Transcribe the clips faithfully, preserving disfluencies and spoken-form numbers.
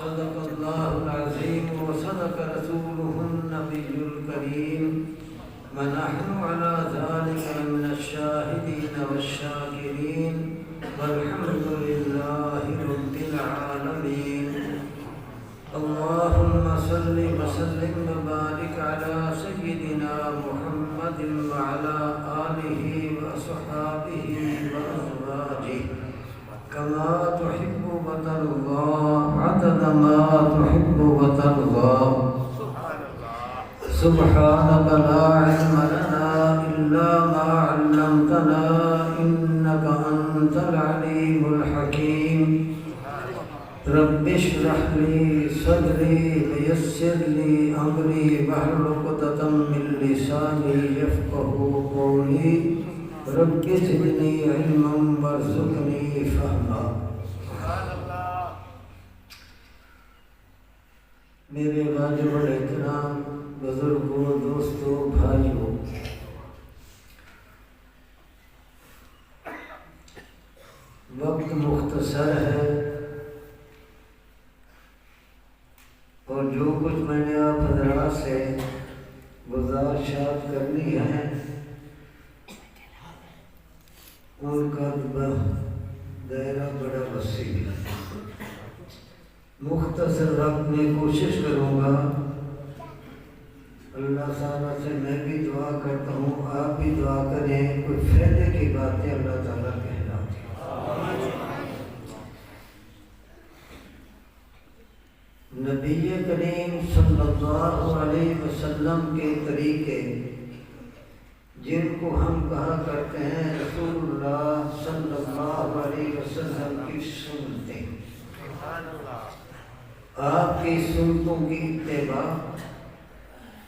صدق الله العظيم وصدق رسوله النبي الكريم، ونحن على ذلك لمن الشاهدين والشاكرين، والحمد لله رب العالمين. اللهم صل وسلم وبارك على سيدنا محمد وعلى آله وأصحابه وأزواجه كما تحب وترضى، عدد ما تحب وترضى. سبحانك لا علم لنا إلا ما علمتنا، إنك أنت العليم الحكيم. رب اشرح لي صدري ويسر لي أمري واحلل عقدة من لساني يفقهوا قولي. رب زدني علما وارزقني فهما. میرے واجب الاحترام بزرگوں، دوستوں، بھائیوں، وقت مختصر ہے اور جو کچھ میں نے آپ حضرات سے گزارشات کرنی ہیں، ان کا ب-، دائرہ بڑا وسیع ہے۔ مختصر وقت میں کوشش کروں گا۔ اللہ تعالیٰ سے میں بھی دعا کرتا ہوں، آپ بھی دعا کریں، کوئی فائدے کی باتیں اللہ تعالیٰ کہلا دیں۔ نبی کریم صلی اللہ علیہ وسلم کے طریقے، جن کو ہم کہا کرتے ہیں رسول اللہ صلی اللہ علیہ وسلم کی سنتیں، آپ کی سنتوں کی اتباع،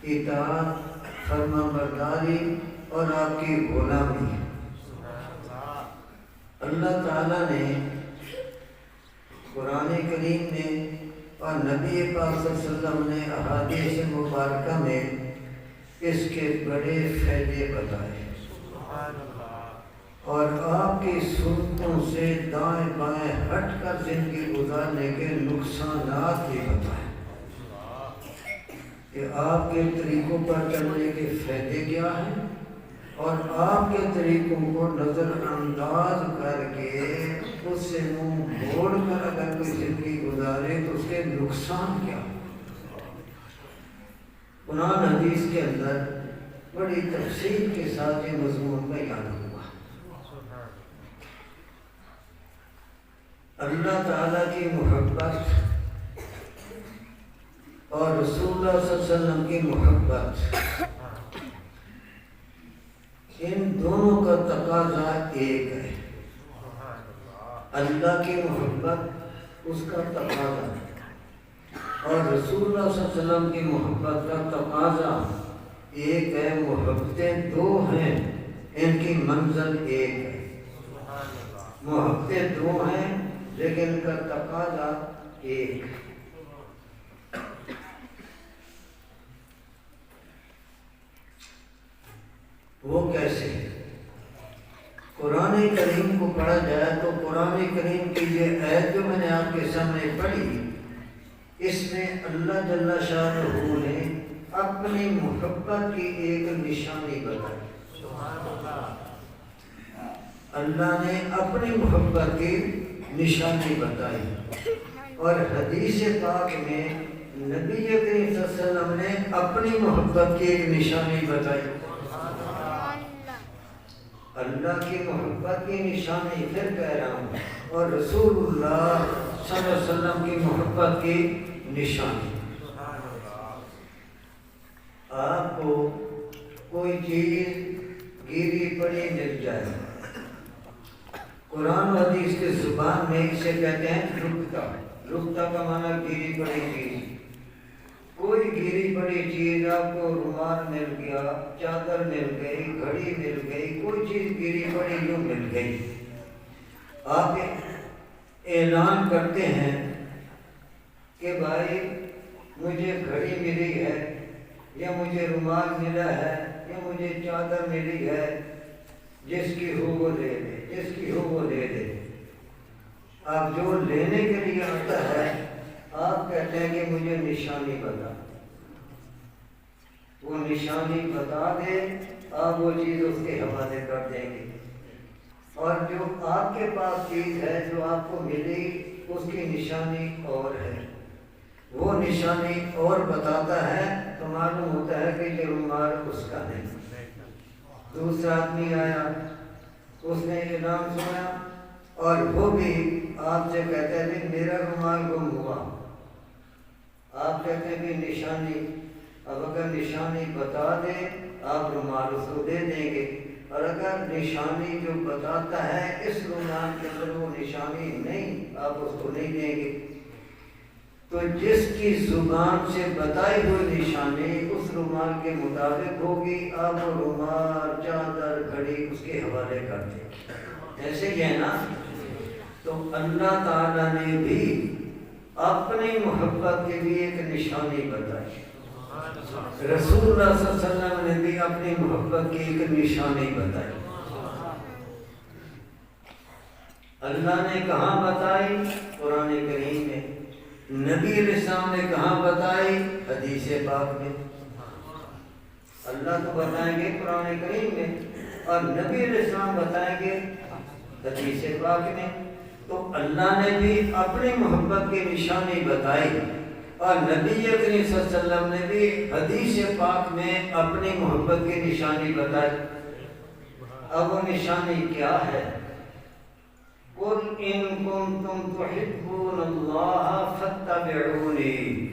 اطاعت، فرمانبرداری اور آپ کی غلامی۔ اللہ تعالیٰ نے قرآن کریم میں اور نبی پاک صلی اللہ علیہ وسلم نے احادیث مبارکہ میں اس کے بڑے فائدے بتائے اور آپ کی سنتوں سے دائیں بائیں ہٹ کر زندگی گزارنے کے نقصانات بھی بتائے کہ آپ کے طریقوں پر چلنے کے فائدے کیا ہیں اور آپ کے طریقوں کو نظر انداز کر کے اس سے منہ موڑ کر اگر کوئی زندگی گزارے تو اس کے نقصان کیا ہیں۔ قرآن حدیث کے اندر بڑی تفصیل کے ساتھ یہ مضمون بیان ہوا۔ اللہ تعالیٰ کی محبت اور رسول اللہ صلی اللہ علیہ وسلم کی محبت، ان دونوں کا تقاضا ایک ہے۔ اللہ کی محبت، اس کا تقاضا، اور رسول اللہ صلی اللہ علیہ وسلم کی محبت کا تقاضا ایک ہے۔ محبتیں دو ہیں، ان کی منزل ایک ہے۔ محبتیں دو ہیں، لیکن ان کا تقاضا ایک ہے۔ وہ کیسے؟ قرآن کریم کو پڑھا جائے تو قرآن کریم کی یہ آیت جو میں نے آپ کے سامنے پڑھی، اس میں اللہ جل شانہ نے اپنی محبت کی ایک نشانی بتائی۔ اللہ نے اپنی محبت کی نشانی بتائی۔ اور حدیث پاک میں نبی کریم صلی اللہ علیہ وسلم نے اپنی محبت کی ایک نشانی بتائی۔ اللہ کی محبت کی نشانی پھر کہہ رہا ہوں، اور رسول اللہ صلی اللہ علیہ وسلم کی محبت کی نشانی۔ آپ کو کوئی چیز گری پڑی مل جائے، قرآن و حدیث کی زبان میں اسے کہتے ہیں نکتہ۔ نکتہ کا معنی گری پڑی چیز۔ کوئی گری پڑی چیز، آپ کو رومال مل گیا، چادر مل گئی، گھڑی مل گئی، کوئی چیز گری پڑی یوں مل گئی۔ آپ اعلان کرتے ہیں کہ بھائی، مجھے گھڑی ملی ہے، یا مجھے رومال ملا ہے، یا مجھے چادر ملی ہے، جس کی ہو وہ لے لے، جس کی ہو وہ لے لے۔ اب جو لینے کے لیے آتا ہے، آپ ہے کہ مجھے نشانی بتا۔ وہ نشانی بتا دے، آپ وہ چیز اس کے حوالے کر دیں گے۔ اور جو آپ کے پاس چیز ہے، جو آپ کو ملی، اس کی نشانی اور ہے۔ وہ نشانی اور بتاتا ہے تو معلوم ہوتا ہے کہ یہ رومال اس کا نہیں۔ دوسرا آدمی آیا، اس نے اعلان سنا اور وہ بھی آپ سے کہتا ہے، "نہیں، میرا رومال گم ہوا۔" آپ کہتے ہیں کہ نشانی، اب اگر نشانی بتا دے، آپ رومال اس کو دے دیں گے، اور اگر نشانی جو بتاتا ہے اس رومال کے اندر وہ نشانی نہیں، آپ اس کو نہیں دیں گے۔ تو جس کی زبان سے بتائی ہوئی نشانی اس رومال کے مطابق ہوگی، آپ وہ رومال، چادر، گھڑی اس کے حوالے کر دیں۔ ایسے ہی ہے نا؟ تو اللہ تعالیٰ نے بھی اپنی محبت کی بھی ایک نشانی بتائی۔ رسول اللہ صلی اللہ علیہ وسلم نے بھی اپنی محبت کی ایک نشانی بتائی۔ اللہ نے کہاں بتائی؟ قرآن کریم میں۔ نبی علیہ السلام نے کہاں بتائی؟ حدیث پاک میں۔ اللہ تو بتائیں گے قرآن کریم میں، اور نبی علیہ السلام بتائیں گے حدیث پاک میں۔ تو اللہ نے بھی اپنی محبت کی نشانی بتائی، اور نبی کریم صلی اللہ علیہ وسلم نے بھی حدیث پاک میں اپنی محبت کی نشانی بتائی۔ اب وہ نشانی کیا ہے؟ "قل إن كنتم تحبون الله فاتبعوني۔"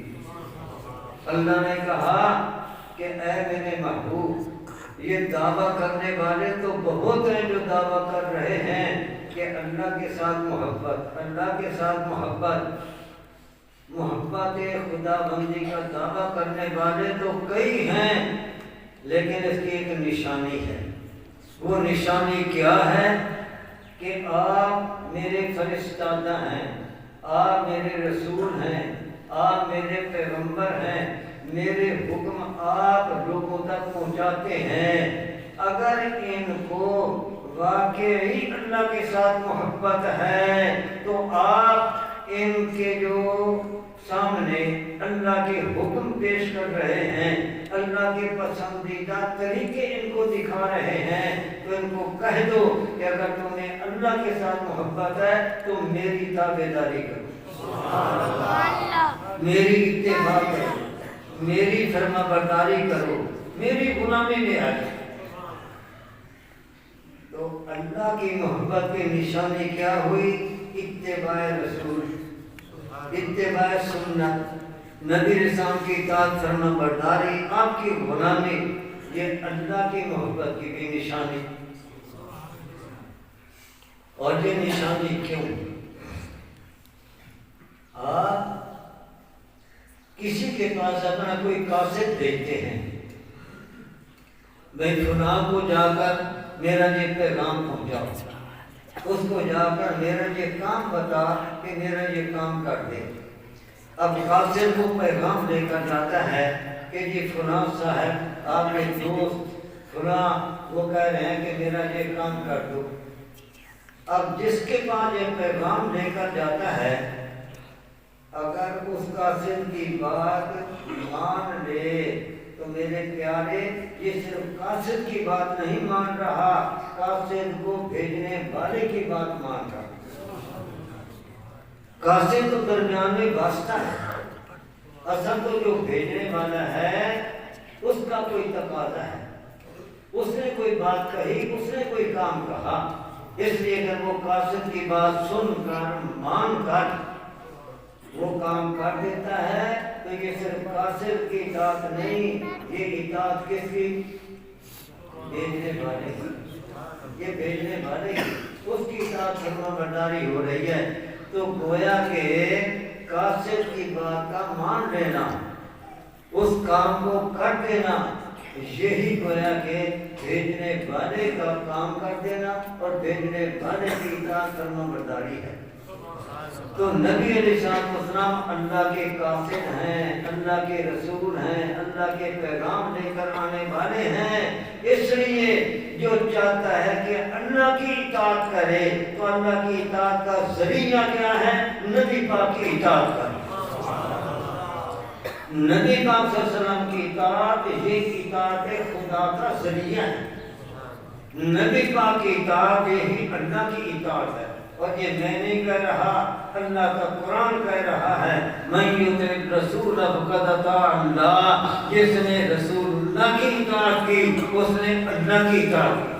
اللہ نے کہا کہ اے میرے محبوب، یہ دعویٰ کرنے والے تو بہت ہیں جو دعویٰ کر رہے ہیں کہ اللہ کے ساتھ محبت، اللہ کے ساتھ محبت، محبت خداوندی کا دعویٰ کرنے والے تو کئی ہیں، لیکن اس کی ایک نشانی ہے۔ وہ نشانی کیا ہے؟ کہ آپ میرے فرستادہ ہیں، آپ میرے رسول ہیں، آپ میرے پیغمبر ہیں، میرے حکم آپ لوگوں تک پہنچاتے ہیں۔ اگر ان کو واقعی اللہ کے ساتھ محبت ہے تو آپ ان کے جو سامنے اللہ کے حکم پیش کر رہے ہیں، اللہ کے پسندیدہ طریقے ان کو دکھا رہے ہیں، تو ان کو کہہ دو کہ اگر تمہیں اللہ کے ساتھ محبت ہے تو میری تابع داری کرو، میری اتباع کرو، میری فرما برداری کرو، میری غلامی میں آ جاؤ۔ تو اللہ کی محبت کی نشانی کیا ہوئی؟ اتباع رسول، اتباع سنت، نبی رسام کی اطاعت، فرما برداری، آپ کی غلامی، یہ اللہ کی محبت کی بھی نشانی۔ اور یہ نشانی کیوں؟ آپ کسی کے پاس اپنا کوئی قاصد بھیجتے ہیں، بھئی فلاں کو جا کر میرا یہ پیغام پہنچاؤ، اس کو جا کر میرا یہ کام بتا کہ میرا یہ کام کر دے۔ اب قاصد وہ پیغام لے کر جاتا ہے کہ جی فلاں صاحب، آپ کے دوست فلاں، وہ کہہ رہے ہیں کہ میرا یہ کام کر دو۔ اب جس کے پاس یہ پیغام لے کر جاتا ہے، اگر اس قاصد کی بات مان لے تو میرے پیارے، یہ صرف قاصد کی بات نہیں مان رہا، قاصد کو بھیجنے والے کی بات مان رہا۔ قاصد تو درمیان میں واسطہ ہے، اصل تو جو بھیجنے والا ہے اس کا کوئی تقاضا ہے، اس نے کوئی بات کہی، اس نے کوئی کام کہا، اس لیے اگر وہ قاصد کی بات سن کر، مان کر وہ کام کر دیتا ہے تو یہ صرف قاصد کی اطاعت نہیں، یہ اطاعت کس کی؟ بھیجنے والے کی، یہ بھیجنے والے کی، اس کی اطاعت، فرما برداری ہو رہی ہے۔ تو گویا کہ قاصد کی بات کا مان لینا، اس کام کو کر دینا، یہی گویا کہ بھیجنے والے کا کام کر دینا اور بھیجنے والے کی اطاعت، فرما برداری ہے۔ تو نبی علیہ السلام والسلام اللہ کے قاصد ہیں، اللہ کے رسول ہیں، اللہ کے پیغام لے کر آنے والے ہیں۔ اس لیے جو چاہتا ہے کہ اللہ کی اطاعت کرے تو اللہ کی اطاعت کا ذریعہ کیا ہے؟ نبی پاک کی اطاعت کرے۔ نبی پاک صلی اللہ علیہ وسلم کی اطاعت، یہ اطاعت خدا کا ذریعہ ہے۔ نبی پاک کی اطاعت، یہی اللہ کی اطاعت ہے۔ اور یہ میں نہیں کہہ رہا، اللہ کا قرآن کہہ رہا ہے، "من یطع الرسول فقد اطاع اللہ"، جس نے رسول اللہ کی اطاعت کی، اس نے اللہ کی اطاعت کی۔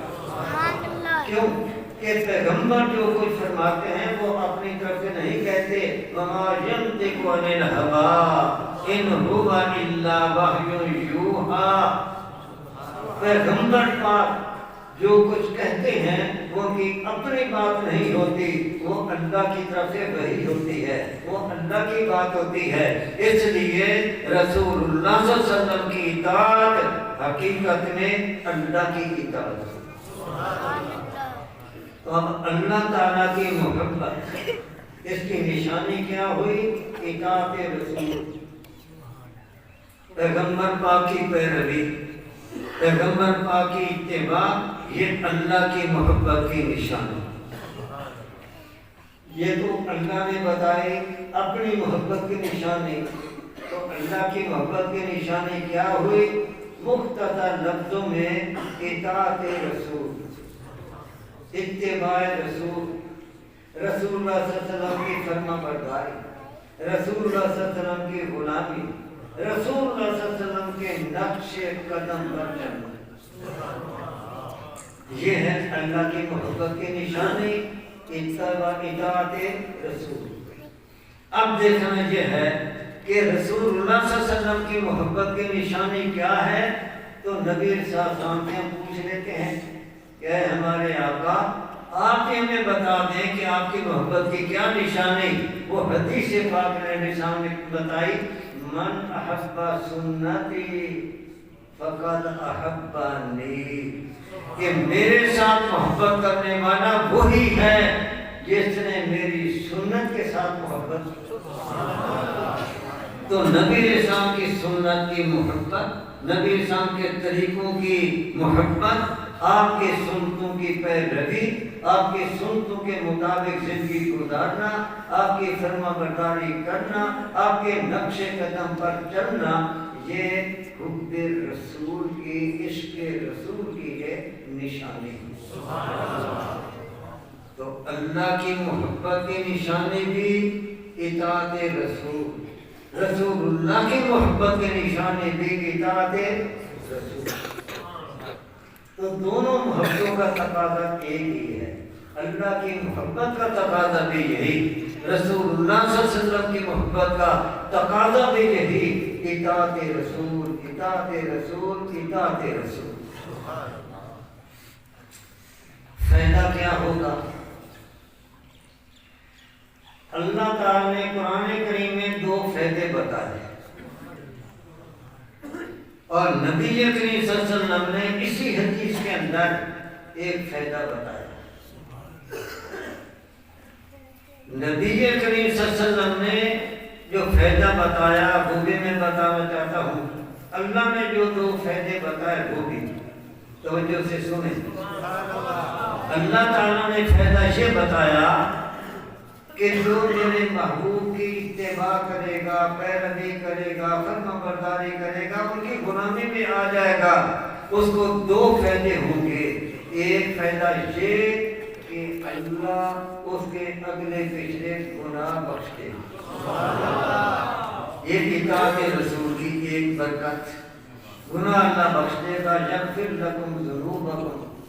کیوں؟ کہ پیغمبر جو کچھ فرماتے ہیں، وہ اپنی طرف سے نہیں کہتے، "وما ینطق عن الہوی، ان ہو الا وحی یوحی۔" پیغمبر پاک جو کچھ کہتے ہیں، وہ ان کی اپنی بات نہیں ہوتی، وہ اللہ کی طرف سے وحی ہوتی ہے، وہ اللہ کی بات ہوتی ہے۔ اس لیے رسول اللہ صلی اللہ علیہ وسلم کی اطاعت حقیقت میں اللہ کی اطاعت ہے۔ تو اب اللہ تعالیٰ کی محبت، اس کی نشانی کیا ہوئی؟ اطاعت رسول۔ پیغمبر پاک کی پیروی، پیغمبر پاک کی اتباع، یہ اللہ کی محبت کی نشانی۔ یہ تو اللہ نے بتائی اپنی محبت کی نشانی۔ تو اللہ کی محبت کی نشانی کیا ہوئی؟ مختصر لفظوں میں، اطاعت رسول، اتباع رسول، رسول اللہ صلی اللہ علیہ وسلم کی فرما برداری، رسول اللہ صلی اللہ علیہ وسلم کی غلامی، رسول اللہ صلی اللہ علیہ وسلم کے نقش قدم پر چلنا۔ یہ ہے اللہ کی محبت کی نشانی، اتباع، اطاعت رسول۔ اب دیکھنا یہ ہے کہ رسول اللہ صلی اللہ علیہ وسلم کی محبت کی نشانی کیا ہے، تو نبی صلی اللہ علیہ وسلم سے ہم پوچھ لیتے ہیں کہ اے ہمارے آقا، آپ ہی ہمیں بتا دیں کہ آپ کی محبت کی کیا نشانی؟ وہ حدیث پاک نے نشانی بتائی، "من احب سنتی فقد احبنی"، کہ میرے ساتھ محبت کرنے والا وہی ہے جس نے میری سنت کے ساتھ محبت کی۔ تو نبی اسلام کی سنت کی محبت، نبی اسلام کے طریقوں کی محبت، آپ کے سنتوں کی پیروی، آپ کے سنتوں کے مطابق زندگی گزارنا، آپ کی فرما برداری کرنا، آپ کے نقش قدم پر چلنا، یہ حب رسول کی، عشق رسول کی یہ نشانی ہے۔ تو اللہ کی محبت کی نشانی بھی اطاعت رسول، رسول اللہ کی محبت کی نشانی بھی اطاعت رسول۔ تو دونوں محبتوں کا تقاضا ایک ہی ہے۔ اللہ کی محبت کا تقاضا بھی یہی، رسول اللہ صلی اللہ علیہ وسلم کی محبت کا تقاضا بھی یہی، اطاعت رسول، اطاعت رسول، اطاعت رسول۔ فائدہ کیا ہوگا؟ اللہ تعالیٰ نے قرآن کریم میں دو فائدے بتائے اور نبی کریم صلی اللہ علیہ وسلم نے اسی حدیث کے اندر ایک فائدہ بتایا۔ نبی کریم صلی اللہ علیہ وسلم نے جو فائدہ بتایا، وہ بھی میں بتانا چاہتا ہوں۔ اللہ نے جو دو فائدے بتائے، وہ بھی توجہ سے سنیں۔ اللہ تعالیٰ نے فائدہ یہ بتایا کہ جو میرے محبوب کی اتباع کرے گا، پیروی کرے گا، فرما برداری کرے گا، ان کی غلامی میں آ جائے گا، اس کو دو فائدے ہوں گے۔ ایک فائدہ یہ کہ اللہ اس کے اگلے پچھلے گناہ بخش دے۔ یہ اطاعت رسول کی ایک برکت۔ گناہ اللہ بخش دے گا، یغفر لکم ذنوبکم۔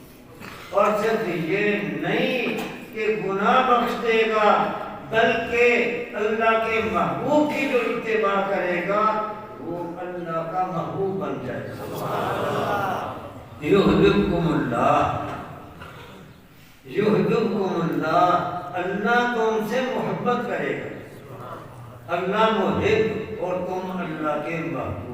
اور صرف یہ نہیں کہ گناہ بخش دے گا، بلکہ اللہ کے محبوب کی جو اتباع کرے گا، وہ اللہ کا محبوب بن جائے گا۔ یحببکم اللہ، یحببکم اللہ، اللہ تم سے محبت کرے گا۔ اللہ محب اور تم اللہ کے محبوب،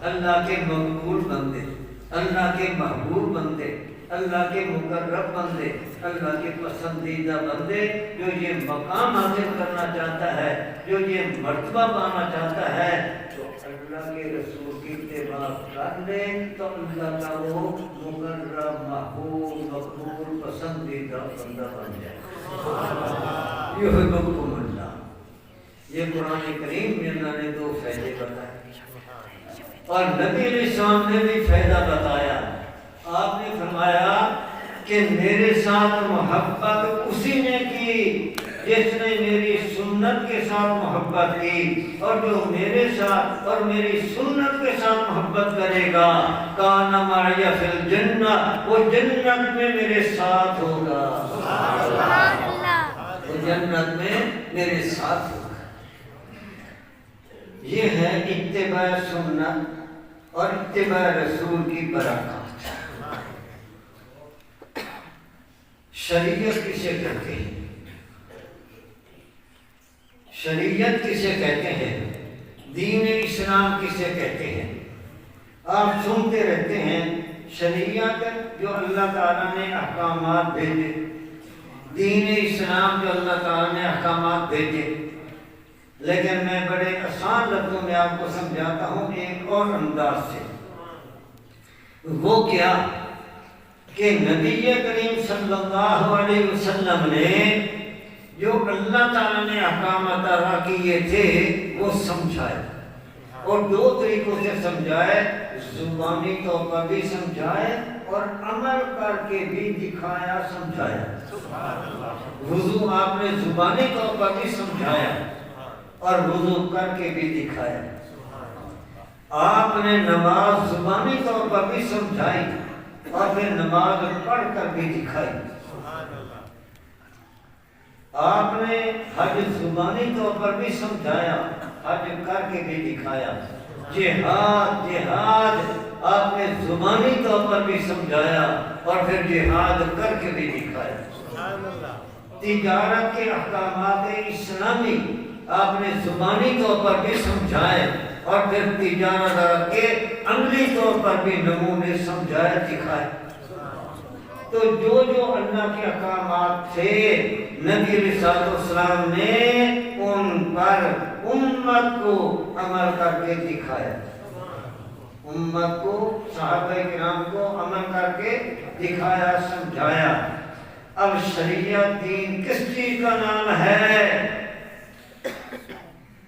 اللہ کے مقبول بندے، اللہ کے محبوب بندے، اللہ کے مقرب بندے، اللہ کے پسندیدہ بندے۔ جو یہ مقام حاصل کرنا چاہتا ہے، جو یہ مرتبہ پانا چاہتا ہے، تو اللہ کے رسول کی اتباع کر لے تو اللہ کا وہ مقرب، محبوب، مقبول، پسندیدہ بندہ بن جائے۔ یحببکم اللہ۔ یہ قرآن کریم میں اللہ نے دو فائدے بتائے اور نبی علیہ السلام نے بھی فائدہ بتایا۔ آپ نے فرمایا کہ میرے ساتھ محبت اسی نے کی جس نے میری سنت کے ساتھ محبت کی، اور جو میرے ساتھ اور میری سنت کے ساتھ محبت کرے گا، کان معی فی الجنہ، وہ جنت میں میرے ساتھ ہوگا۔ سبحان اللہ۔ وہ جنت میں میرے ساتھ ہوگا۔ یہ ہے اتباع سنت اور اتباع رسول کی برکات۔ شریعت کسے کہتے ہیں؟ شریعت کسے کہتے ہیں؟ دین اسلام کسے کہتے ہیں؟ آپ سنتے رہتے ہیں، شریعت جو اللہ تعالیٰ نے احکامات بھیجے، دین اسلام جو اللہ تعالیٰ نے احکامات بھیجے، لیکن میں بڑے آسان لفظوں میں آپ کو سمجھاتا ہوں ایک اور انداز سے۔ وہ کیا کہ نبی کریم صلی اللہ علیہ وسلم نے جو اللہ تعالیٰ نے احکامات عطا کیے تھے، وہ سمجھائے، اور دو طریقوں سے سمجھائے۔ زبانی طور پر بھی سمجھائے اور عمل کر کے بھی دکھایا، سمجھایا۔ وضو آپ نے زبانی طور پر بھی سمجھایا اور وضو کر کے بھی دکھایا۔ آپ نے نماز زبانی طور پر بھی سمجھائی اور پھر نماز پڑھ کر بھی دکھائی۔ آپ نے حج زبانی طور پر بھی سمجھایا، حج کر کے بھی دکھایا۔ جہاد، جہاد آپ نے زبانی طور پر بھی سمجھایا اور پھر جہاد کر کے بھی دکھایا۔ تجارت کے احکامات اسلامی آپ نے زبانی طور پر بھی سمجھائے اور پھر تجارت کے عملی طور پر بھی نمونے سمجھائے، دکھائے۔ تو جو جو اللہ کے احکامات تھے، نبی علیہ الصلوۃ والسلام نے ان پر امت کو عمل کر کے دکھایا، امت کو، صحابہ کرام کو عمل کر کے دکھایا، سمجھایا۔ اب شریعت دین کس چیز کا نام ہے؟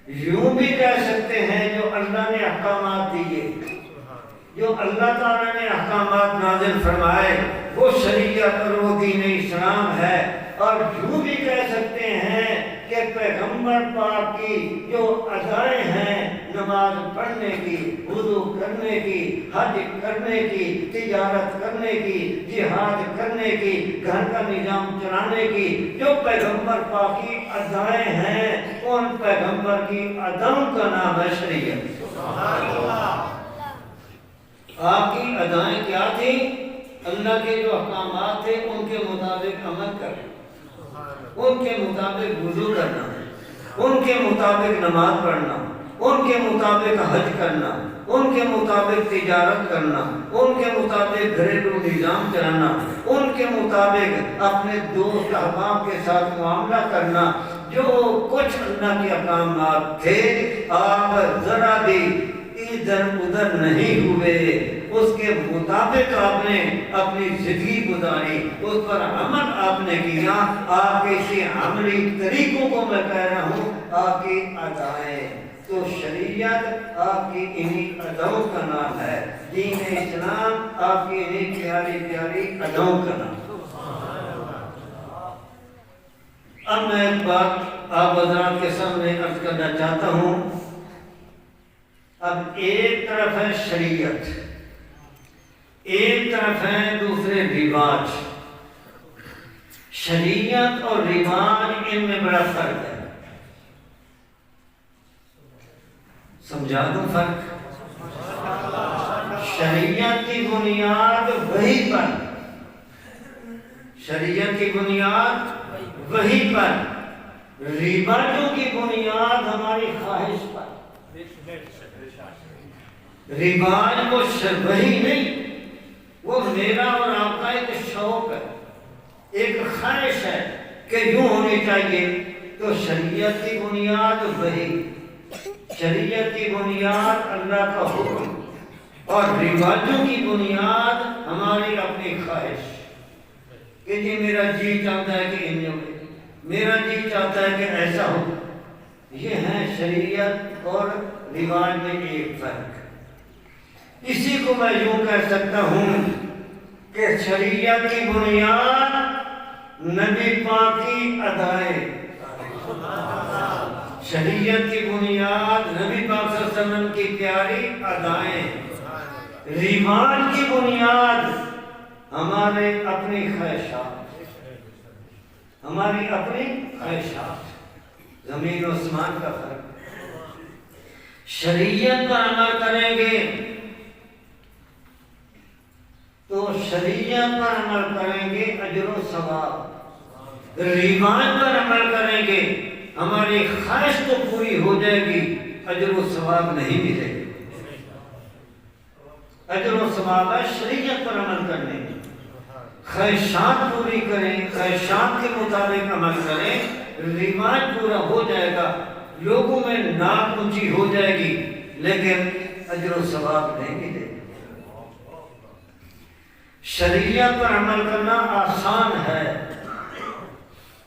یوں بھی کہہ سکتے ہیں جو اللہ نے احکامات دیے، جو اللہ تعالیٰ نے احکامات نازل فرمائے، وہ شریعت اور وہ دین اسلام ہے۔ اور یوں بھی کہہ سکتے ہیں کہ پیغمبر پاک کی جو ادائیں ہیں، نماز پڑھنے کی، وضو کرنے کی، حج کرنے کی، تجارت کرنے کی، جہاد کرنے کی، گھر کا نظام چلانے کی، جو پیغمبر پاک کی ادائیں ہیں، ان پیغمبر کی اداؤں کا نام ہے شریعت۔ آپ کی ادائیں کیا تھیں؟ اللہ کے جو احکامات تھے، ان کے مطابق عمل کرنا، ان کے مطابق وضو کرنا، ان کے مطابق نماز پڑھنا، ان کے مطابق حج کرنا، ان کے مطابق تجارت کرنا، ان کے مطابق گھریلو نظام چلانا، ان کے مطابق اپنے دوست احباب کے ساتھ معاملہ کرنا۔ جو کچھ اللہ کے احکامات تھے، آپ ذرا بھی ادھر ادھر نہیں ہوئے، اس کے مطابق آپ نے اپنی زندگی گزاری، اس پر عمل آپ نے کیا۔ آپ کے اسی عملی طریقوں کو میں کہہ رہا ہوں، آپ کی ادائیں۔ تو شریعت آپ کی انہی اداؤں کا نام ہے، دین اسلام آپ کی انہی پیاری پیاری اداؤں کا نام۔ اب میں ایک بات آپ حضرات کے سامنے عرض کرنا چاہتا ہوں۔ اب ایک طرف ہے شریعت، ایک طرف ہیں دوسرے رواج۔ شریعت اور رواج، ان میں بڑا فرق ہے۔ سمجھا دوں فرق؟ شریعت کی بنیاد وحی پر، شریعت کی بنیاد وحی پر، رواجوں کی بنیاد ہماری خواہش پر۔ رواج وہ ش-، وحی نہیں، وہ میرا اور آپ کا ایک شوق ہے، ایک خواہش ہے کہ یوں ہونی چاہیے۔ تو شریعت کی بنیاد وحی، شریعت کی بنیاد اللہ کا حکم، اور رواجوں کی بنیاد ہماری اپنی خواہش کہ جی میرا جی چاہتا ہے کہ انج ہوئے، میرا جی چاہتا ہے کہ ایسا ہو۔ یہ ہیں شریعت اور رواج میں ایک فرق۔ اسی کو میں یوں کہہ سکتا ہوں کہ شریعت کی بنیاد نبی پاک کی ادائیں، شریعت کی بنیاد نبی پاک صلی اللہ علیہ وسلم کی پیاری ادائیں، رواج کی بنیاد ہمارے اپنی خواہشات، ہماری اپنی خواہشات، زمین و آسمان کا فرق۔ شریعت پر عمل کریں گے تو شریعت پر عمل کریں گے، اجر و ثواب۔ رواج پر عمل کریں گے، ہماری خواہش تو پوری ہو جائے گی، اجر و ثواب نہیں ملے گا۔ اجر و ثواب ہے شریعت پر عمل کرنے کی۔ خواہشات پوری کریں، خواہشات کے مطابق عمل کریں، رواج پورا ہو جائے گا، لوگوں میں نعت اونچی ہو جائے گی، لیکن اجر و ثواب نہیں ملے گا۔ شریعت پر عمل کرنا آسان ہے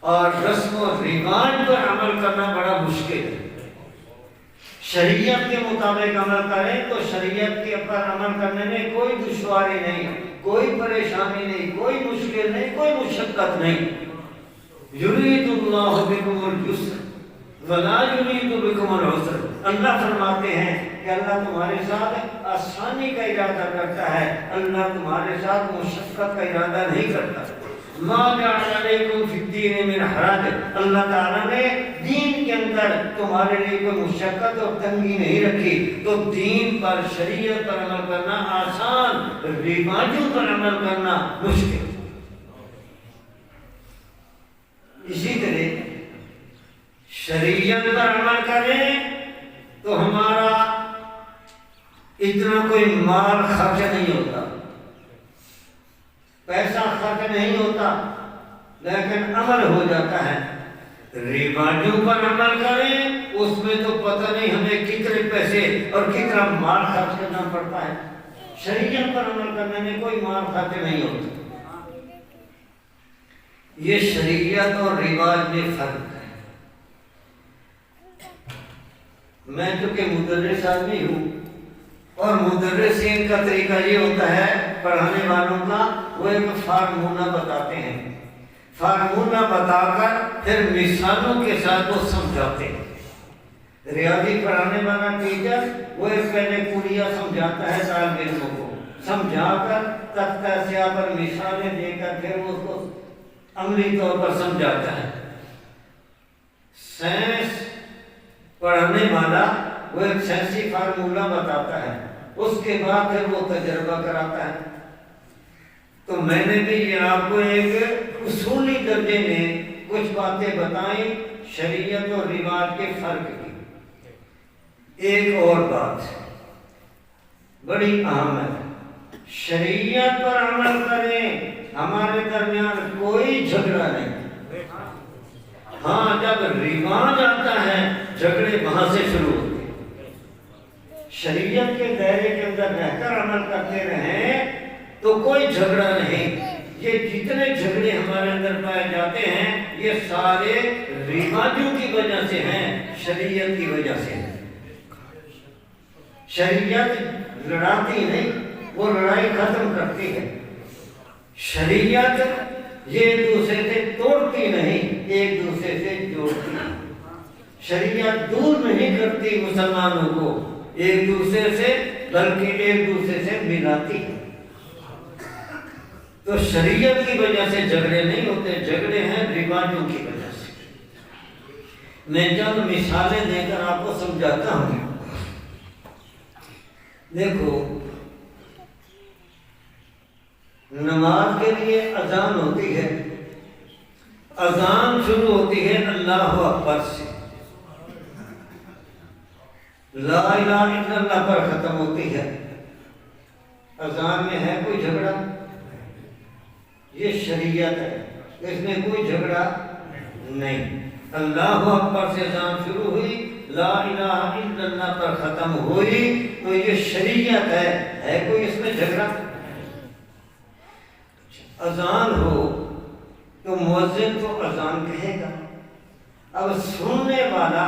اور رسم و رواج پر عمل کرنا بڑا مشکل ہے۔ شریعت کے مطابق عمل کریں تو شریعت کے پر عمل کرنے میں کوئی دشواری نہیں، کوئی پریشانی نہیں، کوئی مشکل نہیں، کوئی مشقت نہیں۔ یرید اللہ بکم الیسر ولا یرید بکم العسر۔ اللہ فرماتے ہیں کہ اللہ تمہارے ساتھ آسانی کا ارادہ کرتا ہے، اللہ تمہارے ساتھ مشقت کا ارادہ نہیں کرتا۔ ما جعل علیکم فی الدین من حرج، اللہ تعالیٰ نے دین کے اندر تمہارے لیے کوئی مشقت اور تنگی نہیں رکھی۔ تو دین پر، شریعت پر عمل کرنا آسان، رواجوں پر عمل کرنا مشکل۔ اسی طرح شریعت پر عمل کریں تو ہمارا اتنا کوئی مال خرچ نہیں ہوتا، پیسہ خرچ نہیں ہوتا، لیکن عمل ہو جاتا ہے۔ رواجوں پر عمل کریں، اس میں تو پتہ نہیں ہمیں کتنے پیسے اور کتنا مال خرچ کرنا پڑتا ہے۔ شریعت پر عمل کرنے میں کوئی مال خرچ نہیں ہوتا۔ یہ شریعت اور رواج میں فرق ہے۔ میں چونکہ مدرس آدمی ہوں، اور مدرسین کا طریقہ یہ ہوتا ہے، پڑھانے والوں کا، وہ ایک فارمولہ بتاتے ہیں، فارمولہ بتا کر پھر مثالوں کے ساتھ وہ سمجھاتے ہیں۔ ریاضی پڑھانے والا ٹیچر، وہ ایک پہلے کڑیا سمجھاتا ہے طالب علموں کو، سمجھا کر تختہ سیاہ پر مثالیں دے کر پھر اس کو عملی طور پر سمجھاتا ہے۔ سائنس پڑھانے والا وہ ایک سائنسی فارمولہ بتاتا ہے، اس کے بعد پھر وہ تجربہ کراتا ہے۔ تو میں نے بھی یہ آپ کو ایک اصولی درجے میں کچھ باتیں بتائیں شریعت اور رواج کے فرق کی۔ ایک اور بات بڑی اہم ہے، شریعت پر عمل کریں، ہمارے درمیان کوئی جھگڑا نہیں۔ ہاں، جب رواج آتا ہے، جھگڑے وہاں سے شروع ہوتے ہیں۔ شریعت کے دائرے کے اندر رہ کر عمل کرتے رہیں تو کوئی جھگڑا نہیں۔ یہ جتنے جھگڑے ہمارے اندر پائے جاتے ہیں، یہ سارے رواجوں کی وجہ سے ہیں، شریعت کی وجہ سے ہیں۔ شریعت لڑاتی نہیں، وہ لڑائی ختم کرتی ہے۔ شریعت یہ ایک دوسرے سے توڑتی نہیں، ایک دوسرے سے جوڑتی ہے۔ شریعت دور نہیں کرتی مسلمانوں کو ایک دوسرے سے، بلکہ ایک دوسرے سے ملاتی ہے۔ تو شریعت کی وجہ سے جھگڑے نہیں ہوتے، جھگڑے ہیں رواجوں کی وجہ سے۔ میں چند مثالیں دے کر آپ کو سمجھاتا ہوں۔ دیکھو، نماز کے لیے اذان ہوتی ہے، اذان شروع ہوتی ہے اللہ اکبر سے، لا الہ الا اللہ پر ختم ہوتی ہے۔ اذان میں ہے کوئی جھگڑا؟ یہ شریعت ہے، اس میں کوئی جھگڑا نہیں۔ اللہ اکبر سے اذان شروع ہوئی، لا الہ الا اللہ پر ختم ہوئی، تو یہ شریعت ہے، ہے کوئی اس میں جھگڑا؟ اذان ہو تو مؤذن تو اذان کہے گا۔ اب سننے والا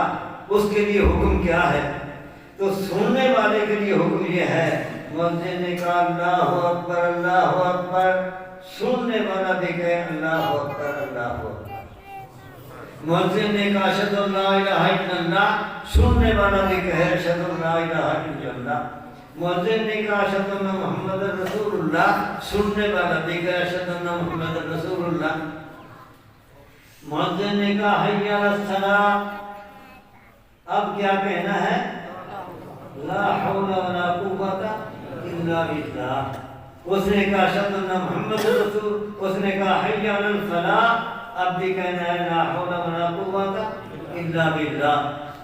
اس کے لیے حکم کیا ہے؟ تو سننے والے کے لیے حکم یہ ہے، مؤذن نے کہا، اللہ اکبر، اللہ اکبر، سننے والا بھی کہے، اللہ اکبر، اللہ اکبر۔ مؤذن نے کہا، اشہد ان لا الہ الا اللہ، سننے والا بھی کہے، اشہد ان لا الہ الا اللہ۔ مؤذن نے کہا، اشہد ان محمد رسول اللہ، سننے والا بھی کہے، اشہد ان محمد رسول اللہ۔ مؤذن نے کہا، حی علی الصلاۃ، اب کیا کہنا ہے؟ لا حول ولا قوت الا باللہ۔ اس نے کہا، اشہد ان محمد رسول، اس نے کہا، حی علی الفلاح، اب بھی کہنا ہے، لا حول ولا قوت الا باللہ۔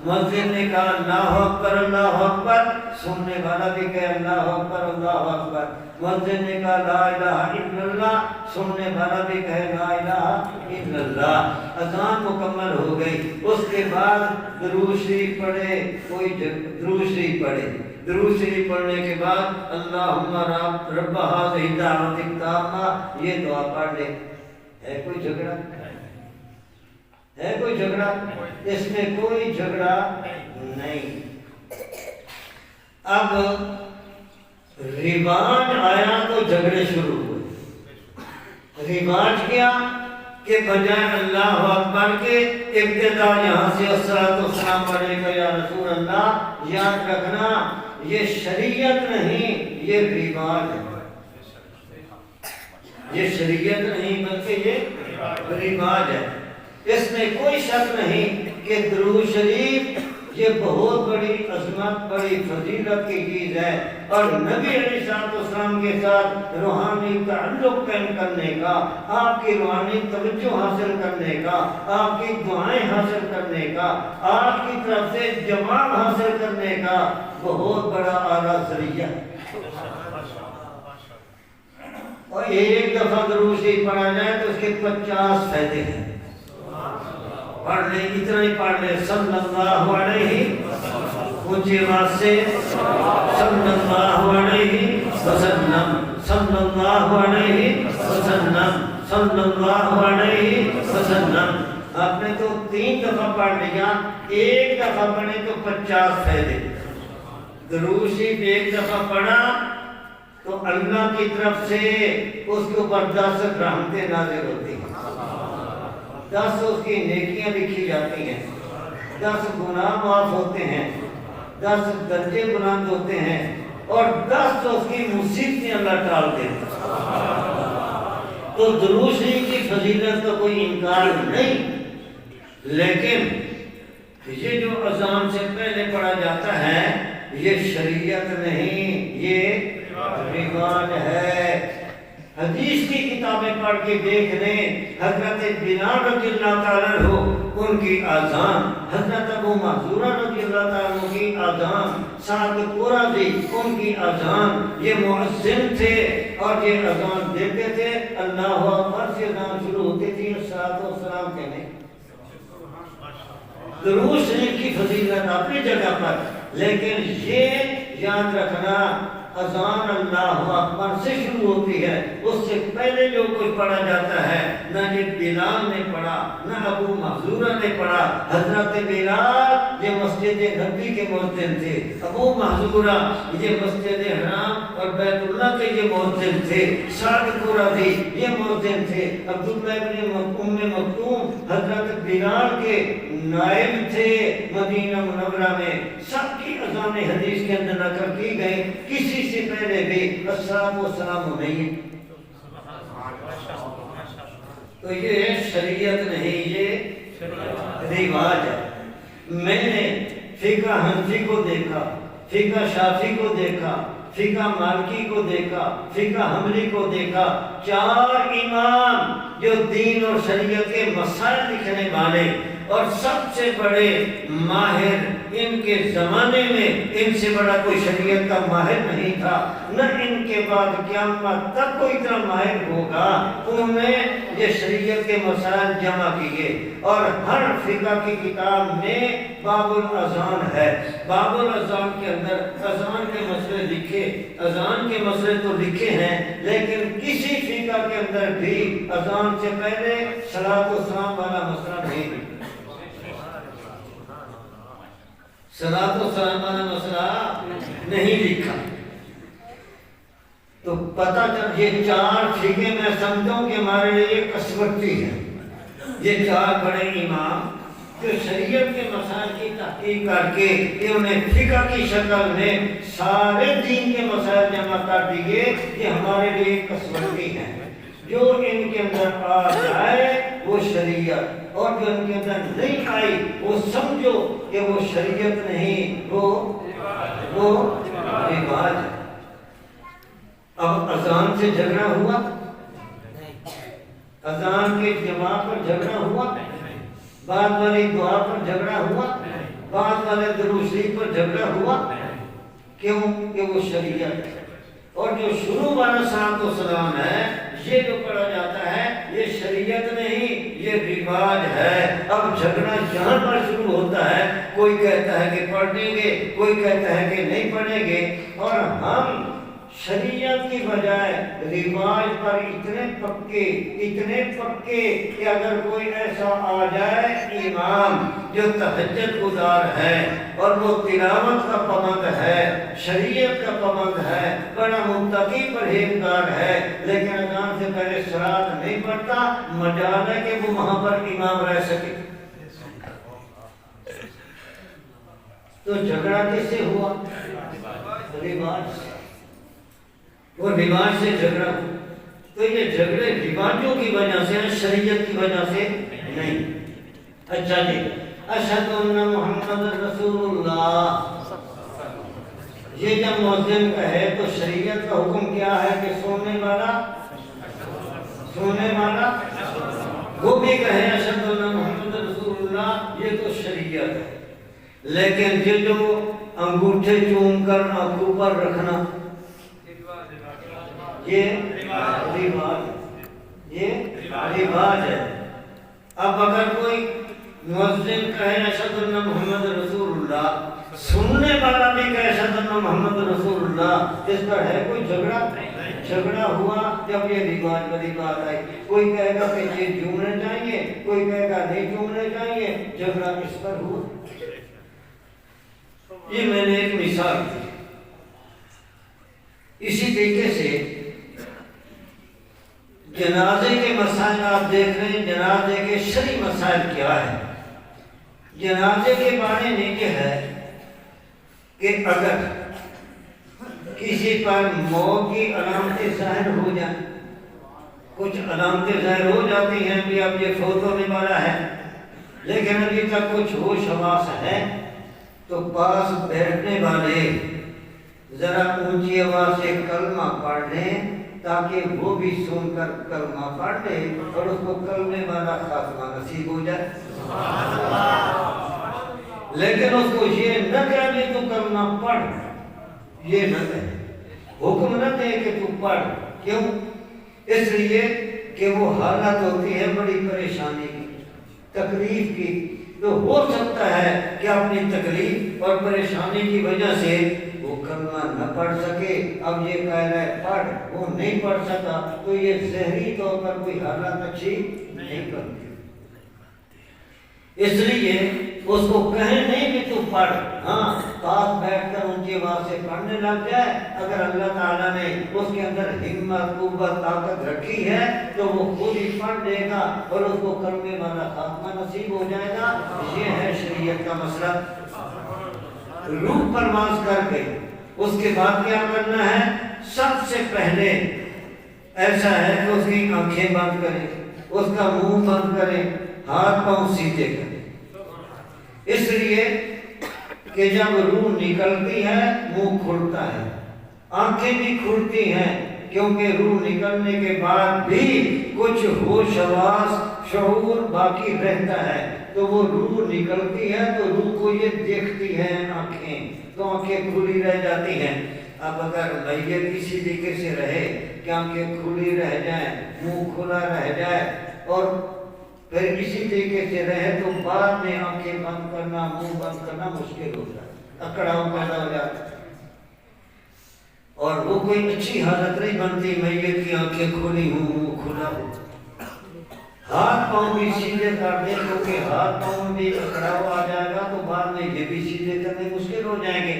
مؤذن نے کہا، اللہ اکبر، اللہ اکبر، سننے والا بھی کہے، اللہ اکبر، اللہ اکبر۔ مؤذن نے کہا، لا الہ الا اللہ، سننے والا بھی کہے، لا الہ الا اللہ۔ اذان مکمل ہو گئی، اس کے بعد درود شریف پڑھے، کوئی جھگ-، درود شریف پڑھے، درود شریف پڑھنے کے بعد، اللہم رب، رب هذه الدعوة التامة، یہ دعا پڑھ لے۔ ہے کوئی جھگڑا؟ ہے کوئی جھگڑا؟ اس میں کوئی جھگڑا نہیں۔ اب رواج آیا تو جھگڑے شروع ہوئے۔ رواج کیا؟ کہ بجائے اللہ اکبر کے ابتدا یہاں سے الصلاۃ والسلام علیک یا رسول اللہ، یاد رکھنا، یہ شریعت نہیں، یہ رواج ہے۔ یہ شریعت نہیں، بلکہ یہ رواج ہے۔ اس میں کوئی شک نہیں کہ درود شریف یہ بہت بڑی عظمت، بڑی فضیلت کی چیز ہے، اور نبی علیہ الصلوۃ والسلام کے ساتھ روحانی تعلق قائم کرنے کا، آپ کی روحانی توجہ حاصل کرنے کا، آپ کی دعائیں حاصل کرنے کا، آپ کی طرف سے جواب حاصل کرنے کا بہت بڑا اعلیٰ ذریعہ ہے۔ اور ایک دفعہ درود شریف پڑھا جائے تو اس کے پچاس فائدے ہیں۔ پڑھ لے، اتنا ہی پڑھ لے، صلی اللہ علیہ، اونچی آواز سے، صلی اللہ علیہ وسلم، صلی اللہ علیہ وسلم، صلی اللہ علیہ وسلم۔ آپ نے تو تین دفعہ پڑھ لیا، ایک دفعہ پڑھے تو پچاس فائدے۔ درود شریف ایک دفعہ پڑھا، تو اللہ کی طرف سے اس کے اوپر دس رحمتیں نازل ہوتی ہیں، دس اس کی نیکیاں لکھی جاتی ہیں، دس گناہ معاف ہوتے ہیں، دس درجے بلند ہوتے ہیں، اور دس اس کی مصیبتیں اللہ ٹال دیتے ہیں۔ تو درود شریف کی فضیلت کا کوئی انکار نہیں، لیکن یہ جو اذان سے پہلے پڑھا جاتا ہے، یہ شریعت نہیں، یہ رواج ہے۔ حدیث کی کتابیں پڑھ کے دیکھ لیں، حضرت بلال رضی اللہ تعالیٰ عنہ ان کی اذان، حضرت ابو محذورہ رضی اللہ تعالیٰ عنہ کی اذان، سعد قرظی ان کی اذان، یہ مؤذن تھے اور یہ اذان دیتے تھے، اللہ اکبر سے اذان شروع ہوتی تھی، الصلوۃ والسلام کے نہیں۔ درود شریف کی فضیلت اپنی جگہ پر، لیکن یہ یاد رکھنا، اذان اللہ اکبر سے شروع ہوتی ہے، اس سے پہلے جو کچھ پڑھا جاتا ہے، نہ یہ بلال نے پڑھا، نہ ابو محذورہ نے پڑھا۔ حضرت بلال یہ مسجد نبوی کے مؤذن تھے، ابو محذورہ یہ مسجد حرام اور بیت اللہ کے یہ مؤذن تھے، سعد قرظی یہ مؤذن تھے، عبداللہ ابن ام مکتوم حضرت بلال کے نائب تھے مدینہ منورہ میں۔ سب کی اذانیں حدیث کے اندر نقل کی گئیں، کسی سے پہلے بھی الصلوۃ والسلام نہیں ہے۔ تو یہ شریعت نہیں، یہ رواج ہے۔ میں نے فقہ حنفی کو دیکھا، فقہ شافعی کو دیکھا، فقہ مالکی کو دیکھا، فقہ حنبلی کو دیکھا، چار امام جو دین اور شریعت کے مسائل لکھنے والے اور سب سے بڑے ماہر، ان کے زمانے میں ان سے بڑا کوئی شریعت کا ماہر نہیں تھا، نہ ان کے بعد قیامت تک کوئی اتنا ماہر ہوگا۔ انہوں نے یہ شریعت کے مسائل جمع کیے اور ہر فقہ کی کتاب میں باب الاذان ہے، باب الاذان کے اندر اذان کے مسئلے لکھے، اذان کے مسئلے تو لکھے ہیں، لیکن کسی فقہ کے اندر بھی اذان سے پہلے صلاۃ و سلام والا مسئلہ نہیں لکھا۔ صلاۃ و سلام والا مسئلہ نہیں لکھا۔ تو پتہ چل، یہ چار فقہ میں سمجھتا ہوں کہ ہمارے لیے کسوٹی ہے۔ یہ چار بڑے امام جو شریعت کے مسائل کی تحقیق کر کے انہوں نے فقہ کی شکل میں سارے دین کے مسائل جمع کر دیے، یہ ہمارے لیے کسوٹی ہے۔ جو ان کے اندر آ جائے وہ شریعت، اور جو ان کے اندر نہیں آئی وہ سمجھو کہ وہ شریعت نہیں، وہ وہ رواج ہے۔ اب اذان سے جھگڑا ہوا؟ اذان کے جواب پر جھگڑا ہوا؟ بعد والی دعا پر جھگڑا ہوا؟ بعد والے درود شریف پر جھگڑا ہوا؟ کیوں کہ وہ شریعت ہے۔ اور جو شروع والا صلاۃ و سلام ہے، یہ جو پڑھا جاتا ہے، یہ شریعت نہیں، یہ رواج ہے۔ اب جھگڑا یہاں پر شروع ہوتا ہے، کوئی کہتا ہے کہ پڑھ دیں گے، کوئی کہتا ہے کہ نہیں پڑھیں گے۔ اور ہم شریعت کی بجائے رواج پر اتنے پکے، اتنے پکے کہ اگر کوئی ایسا آ جائے امام جو تہجد گزار ہے اور وہ تلاوت کا پابند ہے، شریعت کا پابند ہے، بڑا متقی پرہیزگار ہے، لیکن اذان سے پہلے صراط نہیں پڑھتا، مجال ہے کہ وہ وہاں پر امام رہ سکے۔ تو جھگڑا کس سے ہوا؟ رواج سے۔ وہ رواج سے جھگڑا ہوا۔ تو یہ جھگڑے رواجوں کی وجہ سے ہیں، شریعت کی وجہ سے نہیں۔ اچھا جی، اشہد ان محمد رسول اللہ، یہ جب مؤذن کہے تو شریعت کا حکم کیا ہے کہ سننے والا، سننے والا وہ بھی کہے اشہد ان محمد رسول اللہ، یہ تو شریعت ہے۔ لیکن یہ جو انگوٹھے چوم کر آنکھوں پر رکھنا، یہ رواج ہے، یہ رواج ہے۔ اب اگر کوئی مؤذن کہے اشہد ان محمد رسول اللہ، سننے والا بھی کہے اشہد ان محمد رسول اللہ، اس پر ہے کوئی جھگڑا؟ جھگڑا ہوا جب یہ رواج والی بات آئی۔ کوئی کہے گا کہ یہ جھومنے چاہیے، کوئی کہے گا نہیں جھومنے چاہیے، جھگڑا اس پر ہوا۔ یہ میں نے ایک مثال دی۔ اسی طریقے سے جنازے کے مسائل آپ دیکھ رہے ہیں، جنازے کے شرعی مسائل کیا ہیں؟ جنازے کے بارے میں یہ ہے کہ اگر کسی پر موت کی علامتیں ظاہر ہو جائیں، کچھ علامتیں ظاہر ہو جاتی ہیں کہ اب یہ فوت ہونے والا ہے، لیکن ابھی تک کچھ ہوش حواس ہے، تو پاس بیٹھنے والے ذرا اونچی آواز سے کلمہ پڑھ لیں، تاکہ وہ بھی سن کر کلمہ پڑھ لے اور اس کو کلمے والا خاتمہ نصیب ہو جائے۔ لیکن اس کو یہ نہ کہہ دے تو کلمہ پڑھ، یہ نہ کہے، حکم نہ دے کہ تو پڑھ۔ کیوں؟ اس لیے کہ وہ حالت ہوتی ہے بڑی پریشانی کی، تکلیف کی، تو ہو سکتا ہے کہ اپنی تکلیف اور پریشانی کی وجہ سے وہ کلمہ نہ پڑھ سکے۔ اب یہ کہہ رہا ہے پڑھ، وہ نہیں پڑھ سکا، تو یہ ذہنی طور پر کوئی حالت اچھی نہیں بنتی۔ اس لیے اس کو کہیں نہیں کہ تو پڑھ، ہاں، پاس بیٹھ کر اونچی آواز سے پڑھنے لگ جائے۔ اگر اللہ تعالیٰ نے اس کے اندر ہمت، قوت، طاقت رکھی ہے تو وہ خود ہی پڑھ لے گا اور اس کو کلمے والا خاتمہ نصیب ہو جائے گا۔ یہ ہے شریعت کا مسئلہ۔ روح پرواز کر گئی، اس کے بعد کیا کرنا ہے؟ سب سے پہلے ایسا ہے کہ اس کی آنکھیں بند کریں، اس کا منہ بند کریں، ہاتھ پاؤں سیدھے کریں۔ اس لیے کہ جب روح نکلتی ہے، منہ کھلتا ہے، آنکھیں بھی کھلتی ہیں، کیونکہ روح نکلنے کے بعد بھی کچھ ہوش حواس، شعور باقی رہتا ہے۔ تو وہ روح نکلتی ہے تو روح کو یہ دیکھتی ہیں آنکھیں، تو آنکھیں کھلی رہ جاتی ہیں۔ اب اگر میت اسی طریقے سے رہے کہ آنکھیں کھلی رہ جائیں، منہ کھلا رہ جائے، اور پھر اسی طریقے سے رہے تو بعد میں آنکھیں بند کرنا، منہ بند کرنا مشکل ہوتا ہے، اکڑاؤ پیدا ہو جاتا ہے۔ اور وہ کوئی اچھی حالت نہیں بنتی، میت کی آنکھیں کھلی ہوں، منہ کھلا ہو۔ ہاتھ پاؤں بھی سیدھے کر دیں، کیونکہ ہاتھ پاؤں میں بھی اکڑاؤ آ جائے گا تو بعد میں یہ بھی سیدھے کرنے مشکل ہو جائیں گے۔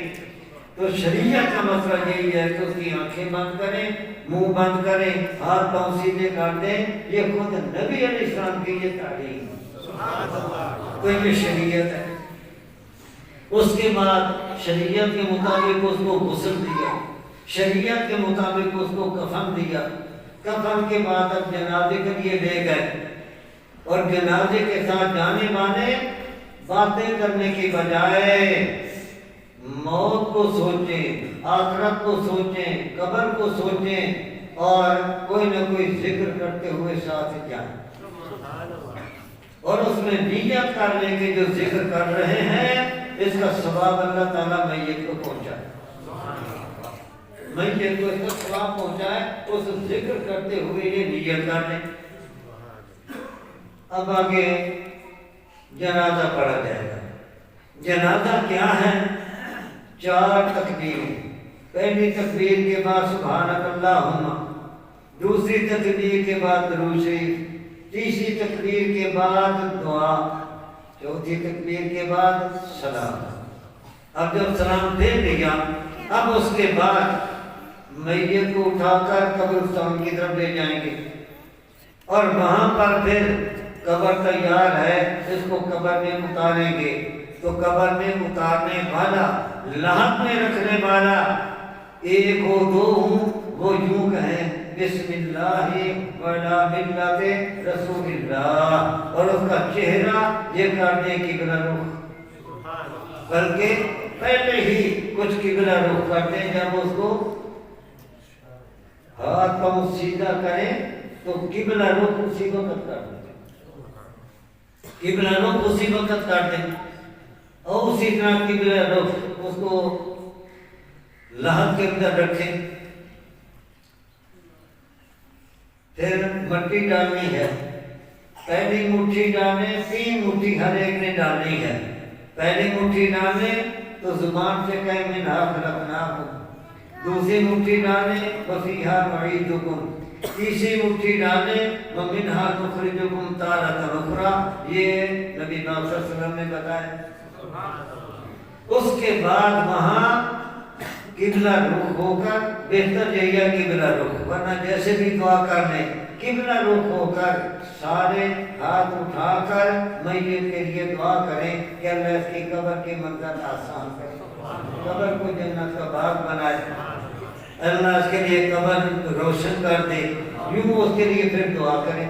تو شریعت کا مسئلہ یہی ہے کہ اس کی آنکھیں بند کریں، منہ بند کریں، ہاتھ پاؤں سیدھے کر دیں۔ یہ خود نبی علیہ السلام کی یہ تعلیم ہے۔ تو یہ شریعت ہے۔ اس کے بعد شریعت کے مطابق اس کو غسل دیا، شریعت کے مطابق اس کو کفن دیا۔ کفن کے بعد اب جنازے کے لیے لے گئے، اور جنازے کے ساتھ جانے والے باتیں کرنے کی بجائے موت کو سوچیں، آخرت کو سوچیں، قبر کو سوچیں، اور کوئی نہ کوئی ذکر کرتے ہوئے ساتھ جائیں۔ اور اس میں نیت کر لیں کہ جو ذکر کر رہے ہیں، اس کا ثواب اللہ تعالیٰ میت کو پہنچائے۔ میت کو اس کا ثواب پہنچائے، اس ذکر کرتے ہوئے یہ نیت کر لیں۔ اب آگے جنازہ پڑھا جائے گا۔ جنازہ کیا ہے؟ چار تکبیریں۔ پہلی تکبیر کے بعد سبحانک اللہم، دوسری تکبیر کے بعد درود شریف، تیسری تکبیر کے بعد دعا، چوتھی تکبیر کے بعد سلام۔ اب جب سلام پھر لیا، اب اس کے بعد میت کو اٹھا کر قبرستان کی طرف لے جائیں گے۔ اور وہاں پر پھر قبر تیار ہے، اس کو قبر میں اتاریں گے۔ تو قبر میں اتارنے والا، لحد میں رکھنے والا، ایک ہو دو ہوں، وہ یوں کہیں، بسم اللہ وعلی ملت رسول اللہ، اور اس کا چہرہ یہ کر دیں قبلہ رخ، بلکہ پہلے ہی کچھ قبلہ رخ کر دیں۔ جب اس کو ہاتھ پاؤں سیدھا کریں تو قبلہ رخ اسی وقت کر دیں، قبلہ رخ اسی وقت کر دیں، اور اسی طرح قبلہ رخ اس کو لحد کے اندر رکھیں۔ پھر مٹی ڈالنی ہے، پہلی مٹھی ڈالیں، تین مٹھی ہر ایک نے ڈالنی ہے۔ پہلی مٹھی ڈالیں تو زبان سے کہیں، منہا خلقناکم۔ دوسری مٹھی ڈالیں، وفیہا نعیدکم۔ تیسری مٹھی ڈالیں، ومنہا نخرجکم تارۃ اخری۔ یہ نبی پاک صلی اللہ علیہ وسلم نے بتایا۔ اس کے بعد وہاں قبلہ رخ ہو کر، بہتر یہی ہے قبلہ رخ، ورنہ جیسے بھی دعا کر لیں، قبلہ رخ ہو کر سارے ہاتھ اٹھا کر میت کے لیے دعا کریں کہ اللہ اس کی قبر کے منظر آسان کرے، قبر کو جنت کا باغ بنائے، اللہ اس کے لیے قبر روشن کر دے۔ یوں اس کے لیے پھر دعا کریں۔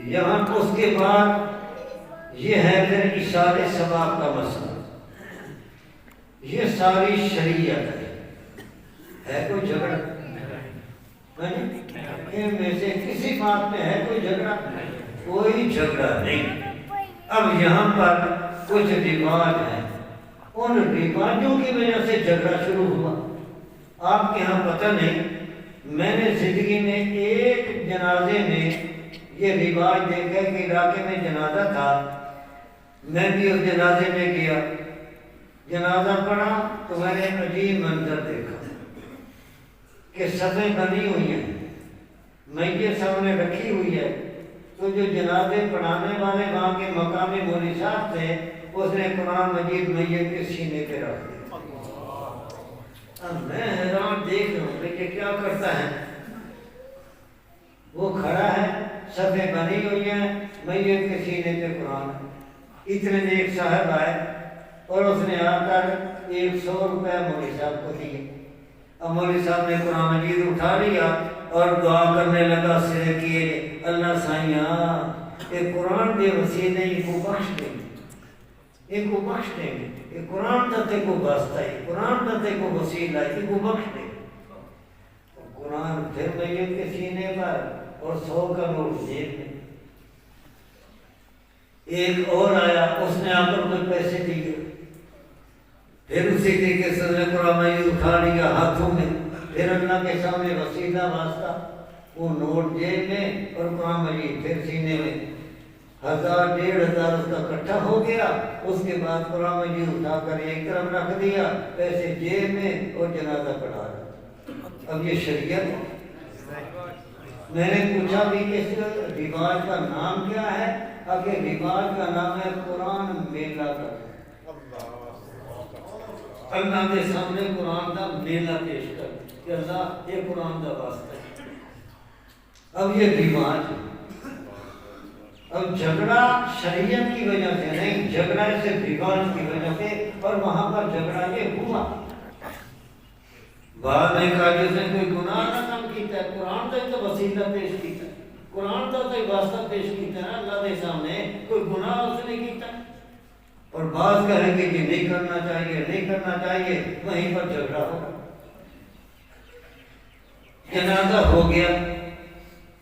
یہاں اس کے بعد یہ ہے پھر ایصال ثواب کا مسئلہ۔ یہ ساری شریعت ہے، ہے کوئی جھگڑا؟ ہاں جی؟ ان میں سے کسی بات میں ہے کوئی جھگڑا؟ کوئی جھگڑا نہیں۔ اب یہاں پر کچھ رواج ہیں، ان رواجوں کی وجہ سے جھگڑا شروع ہوا۔ آپ کے ہاں پتہ نہیں، میں نے زندگی میں ایک جنازے میں یہ رواج دیکھا کہ علاقے میں جنازہ تھا، میں بھی اس جنازے میں گیا، جنازہ پڑھا تو میں نے عجیب منظر دیکھا کہ صفیں بنی ہوئی ہیں، میت سامنے رکھی ہوئی ہے، تو جو جنازے پڑھانے والے وہاں کے مقامی مولوی صاحب تھے، اس نے قرآن مجید میت کے سینے پہ رکھ دیا۔ اب میں حیران دیکھ رہا ہوں کہ یہ کیا کرتا ہے۔ وہ کھڑا ہے، صفیں بنی ہوئی ہیں، میت کے سینے پہ قرآن ہے۔ اتنے میں ایک صاحب آئے اور اس نے آ کر ایک سو روپے مولوی صاحب کو دیے۔ اب مولوی صاحب نے قرآن مجید اٹھا لیا اور دعا کرنے لگا سر کیے، اللہ سائیاں، اے قرآن دے وسیلے ان کو بخش دے، ان کو بخش دے، اے قرآن دا تے کو واسطہ ہے، قرآن دا تے کو وسیلہ ہے، ان کو بخش دے۔ قرآن پھر میت کے سینے پر اور سو کا نوٹ جیب میں۔ ایک اور آیا، اس نے آ کر کوئی پیسے دیے۔ پھر اسی طریقے سے اس نے قرآن مجید اٹھا لیا ہاتھوں میں، پھر اللہ کے سامنے وسیلہ واسطہ، وہ نوٹ جیب میں اور قرآن مجید پھر سینے میں۔ ہزار، ڈیڑھ ہزار اس کا اکٹھا ہو گیا۔ اس کے بعد قرآن مجید اٹھا کر ایک طرف رکھ دیا، پیسے جیب میں اور جنازہ پڑھا رہا۔ اب یہ شریعت ہے؟ میں نے پوچھا بھی اس رواج کا نام کیا ہے؟ آخر رواج کا نام ہے قرآن میلہ کرنا۔ اللہ دے سامنے قرآن دا میلہ پیش کر کہ اللہ یہ قرآن دا واسطہ ہے۔ اب یہ رواج ہے۔ اب جھگڑا شریعت کی وجہ سے نہیں، جھگڑا اس رواج کی وجہ سے، اور وہاں پر جھگڑا یہ ہوا۔ بعد میں کہا جس نے کوئی گناہ نہ کم کیتا ہے، قرآن کا ہی تو وسیلہ پیش کیتا ہے، قرآن کا تو واسطہ پیش کیتا ہے نا اللہ کے سامنے، کوئی گناہ اس نے کیتا ہے؟ اور بعض کہیں گے کہ نہیں کرنا چاہیے، نہیں کرنا چاہیے، وہیں پر جھگڑا ہوگا۔ جنازہ ہو گیا۔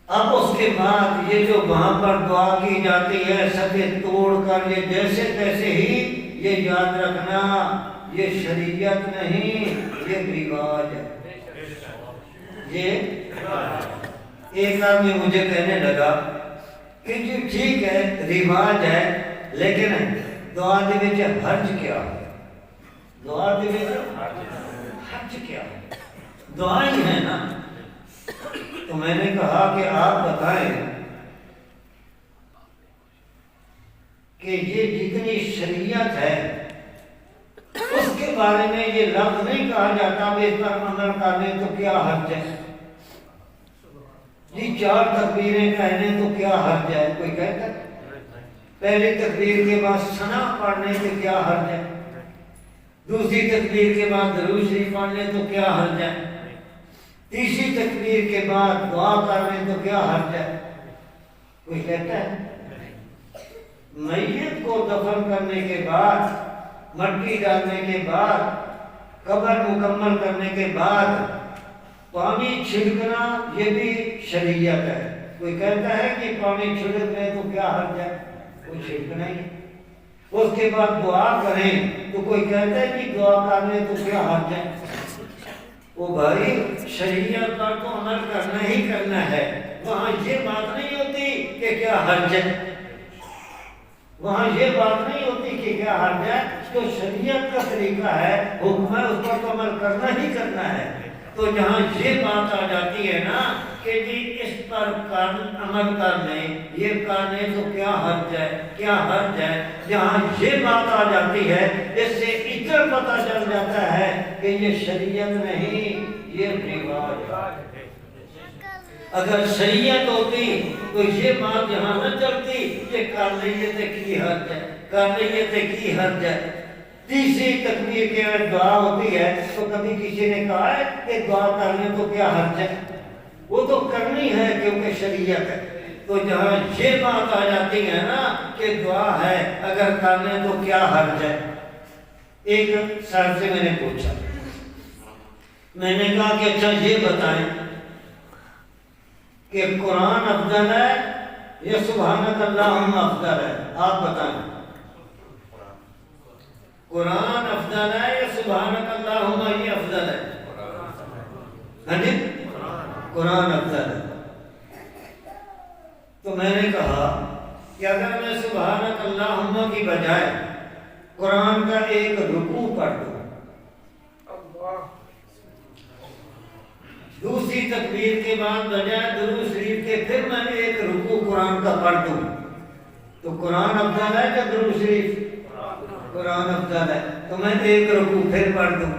اب اس کے بعد یہ جو وہاں پر دعا کی جاتی ہے، سطح توڑ کر، یہ جیسے تیسے ہی، یہ یاد رکھنا، یہ شریعت نہیں، یہ رواج ہے۔ یہ ایک آدمی مجھے کہنے لگا کہ جی ٹھیک ہے، رواج ہے، لیکن دعا دے وچ حرج کیا ہے؟ دعا دے وچ حرج کیا ہے؟ دعا ہی ہے نا۔ تو میں نے کہا کہ آپ بتائیں کہ یہ جتنی شریعت ہے، اس کے بارے میں یہ لفظ نہیں کہا جاتا کہ اس پر عمل کر لیں تو کیا حرج ہے؟ جی، چار تکبیریں کہہ لیں تو کیا حرج ہے؟ کوئی کہتا ہے؟ پہلی تکبیر کے بعد ثنا پڑھ لیں تو کیا حرج ہے؟ دوسری تکبیر کے بعد درود شریف پڑھ لیں تو کیا حرج ہے؟ تیسری تکبیر کے بعد دعا کر لیں تو کیا حرج ہے؟ کوئی کہتا ہے؟ میت کو دفن کرنے کے بعد، مٹی ڈالنے کے بعد، قبر مکمل کرنے کے بعد پانی چھڑکنا، یہ بھی شریعت ہے۔ کوئی کہتا ہے کہ پانی چھڑک لیں تو کیا حرج ہے؟ وہ چھڑکنا ہی ہے۔ اس کے بعد دعا کریں تو کوئی کہتا ہے کہ دعا کر لیں تو کیا حرج ہے؟ او بھائی، شریعت پر تو عمل کرنا ہی کرنا ہے۔ وہاں یہ بات نہیں ہوتی کہ کیا حرج ہے، وہاں یہ بات نہیں ہوتی کہ کیا حرج ہے۔ جو شریعت کا طریقہ ہے، حکم ہے، اس پر تو عمل کرنا ہی کرنا ہے۔ تو جہاں یہ بات آ جاتی ہے نا کہ جی اس پر کر، عمل کر لیں، یہ کر لیں تو کیا حرج ہے، کیا حرج ہے، جہاں یہ بات آ جاتی ہے، اس سے اتنا پتہ چل جاتا ہے کہ یہ شریعت نہیں، یہ رواج ہے۔ اگر شریعت ہوتی تو یہ بات یہاں نہ چلتی کہ کر لیں تے کی حرج ہے، کر لیں تے کی حرج ہے۔ تیسری تکبیر کے بعد دعا ہوتی ہے، تو کبھی کسی نے کہا ہے کہ دعا کر لیں تو کیا حرج ہے؟ وہ تو کرنی ہے کیونکہ شریعت ہے۔ تو جہاں یہ بات آ جاتی ہے نا کہ دعا ہے، اگر کر لیں تو کیا حرج ہے؟ ایک سر سے میں نے پوچھا، میں نے کہا کہ اچھا یہ بتائیں کہ قرآن افضل ہے یا سبحانک اللہم افضل ہے؟ آپ بتائیں، قرآن افضل ہے یا سبحانک اللہم یہ افضل ہے؟ ہاں جی، قرآن افضل ہے۔ تو میں نے کہا کہ اگر میں سبحانک اللہم کی بجائے قرآن کا ایک رکوع پڑھ دوں، دوسری تکبیر کے بعد بجائے درود شریف کے پھر میں ایک رکوع قرآن کا پڑھ دوں، تو قرآن افضل ہے کہ درود شریف؟ قرآن افضل ہے۔ تو میں ایک رکوع پھر پڑھ دوں،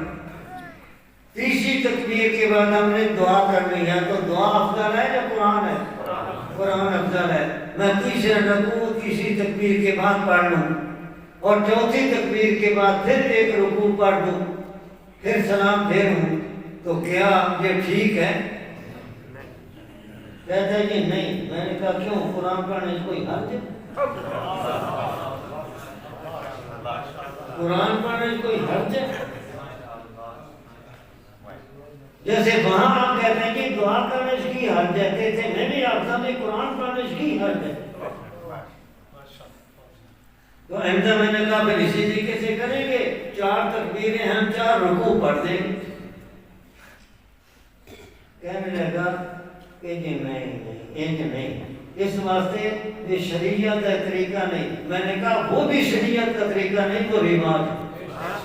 تیسری تکبیر کے بعد ہم نے دعا کرنی ہے، تو دعا افضل ہے یا قرآن ہے؟ قرآن افضل ہے۔ میں تیسرا رکوع تیسری تکبیر کے بعد پڑھ لوں اور چوتھی تکبیر کے بعد پھر ایک رکوع پڑھ دوں، پھر سلام پھیروں، تو کیا یہ ٹھیک ہے؟ کہتا ہے جی نہیں۔ میں نے کہا کیوں، قرآن پڑھنے سے کوئی حرج ہے؟ قرآن پڑھنے سے کوئی حرج ہے؟ جیسے وہاں آپ کہتے ہیں کہ دعا کرنے سے کی حرج ہے، تے اتھے میں بھی آکھاں کہ قرآن پڑھنے سے کی حرج ہے؟ تو آئندہ میں نے کہا پھر اسی طریقے سے کریں گے، چار تکبیریں ہیں، چار رکوع پڑھ دیں۔ کہنے لگا کہ جی نہیں، نہیں، انج نہیں، اس واسطے یہ شریعت کا طریقہ نہیں۔ میں نے کہا وہ بھی شریعت کا طریقہ نہیں، وہ رواج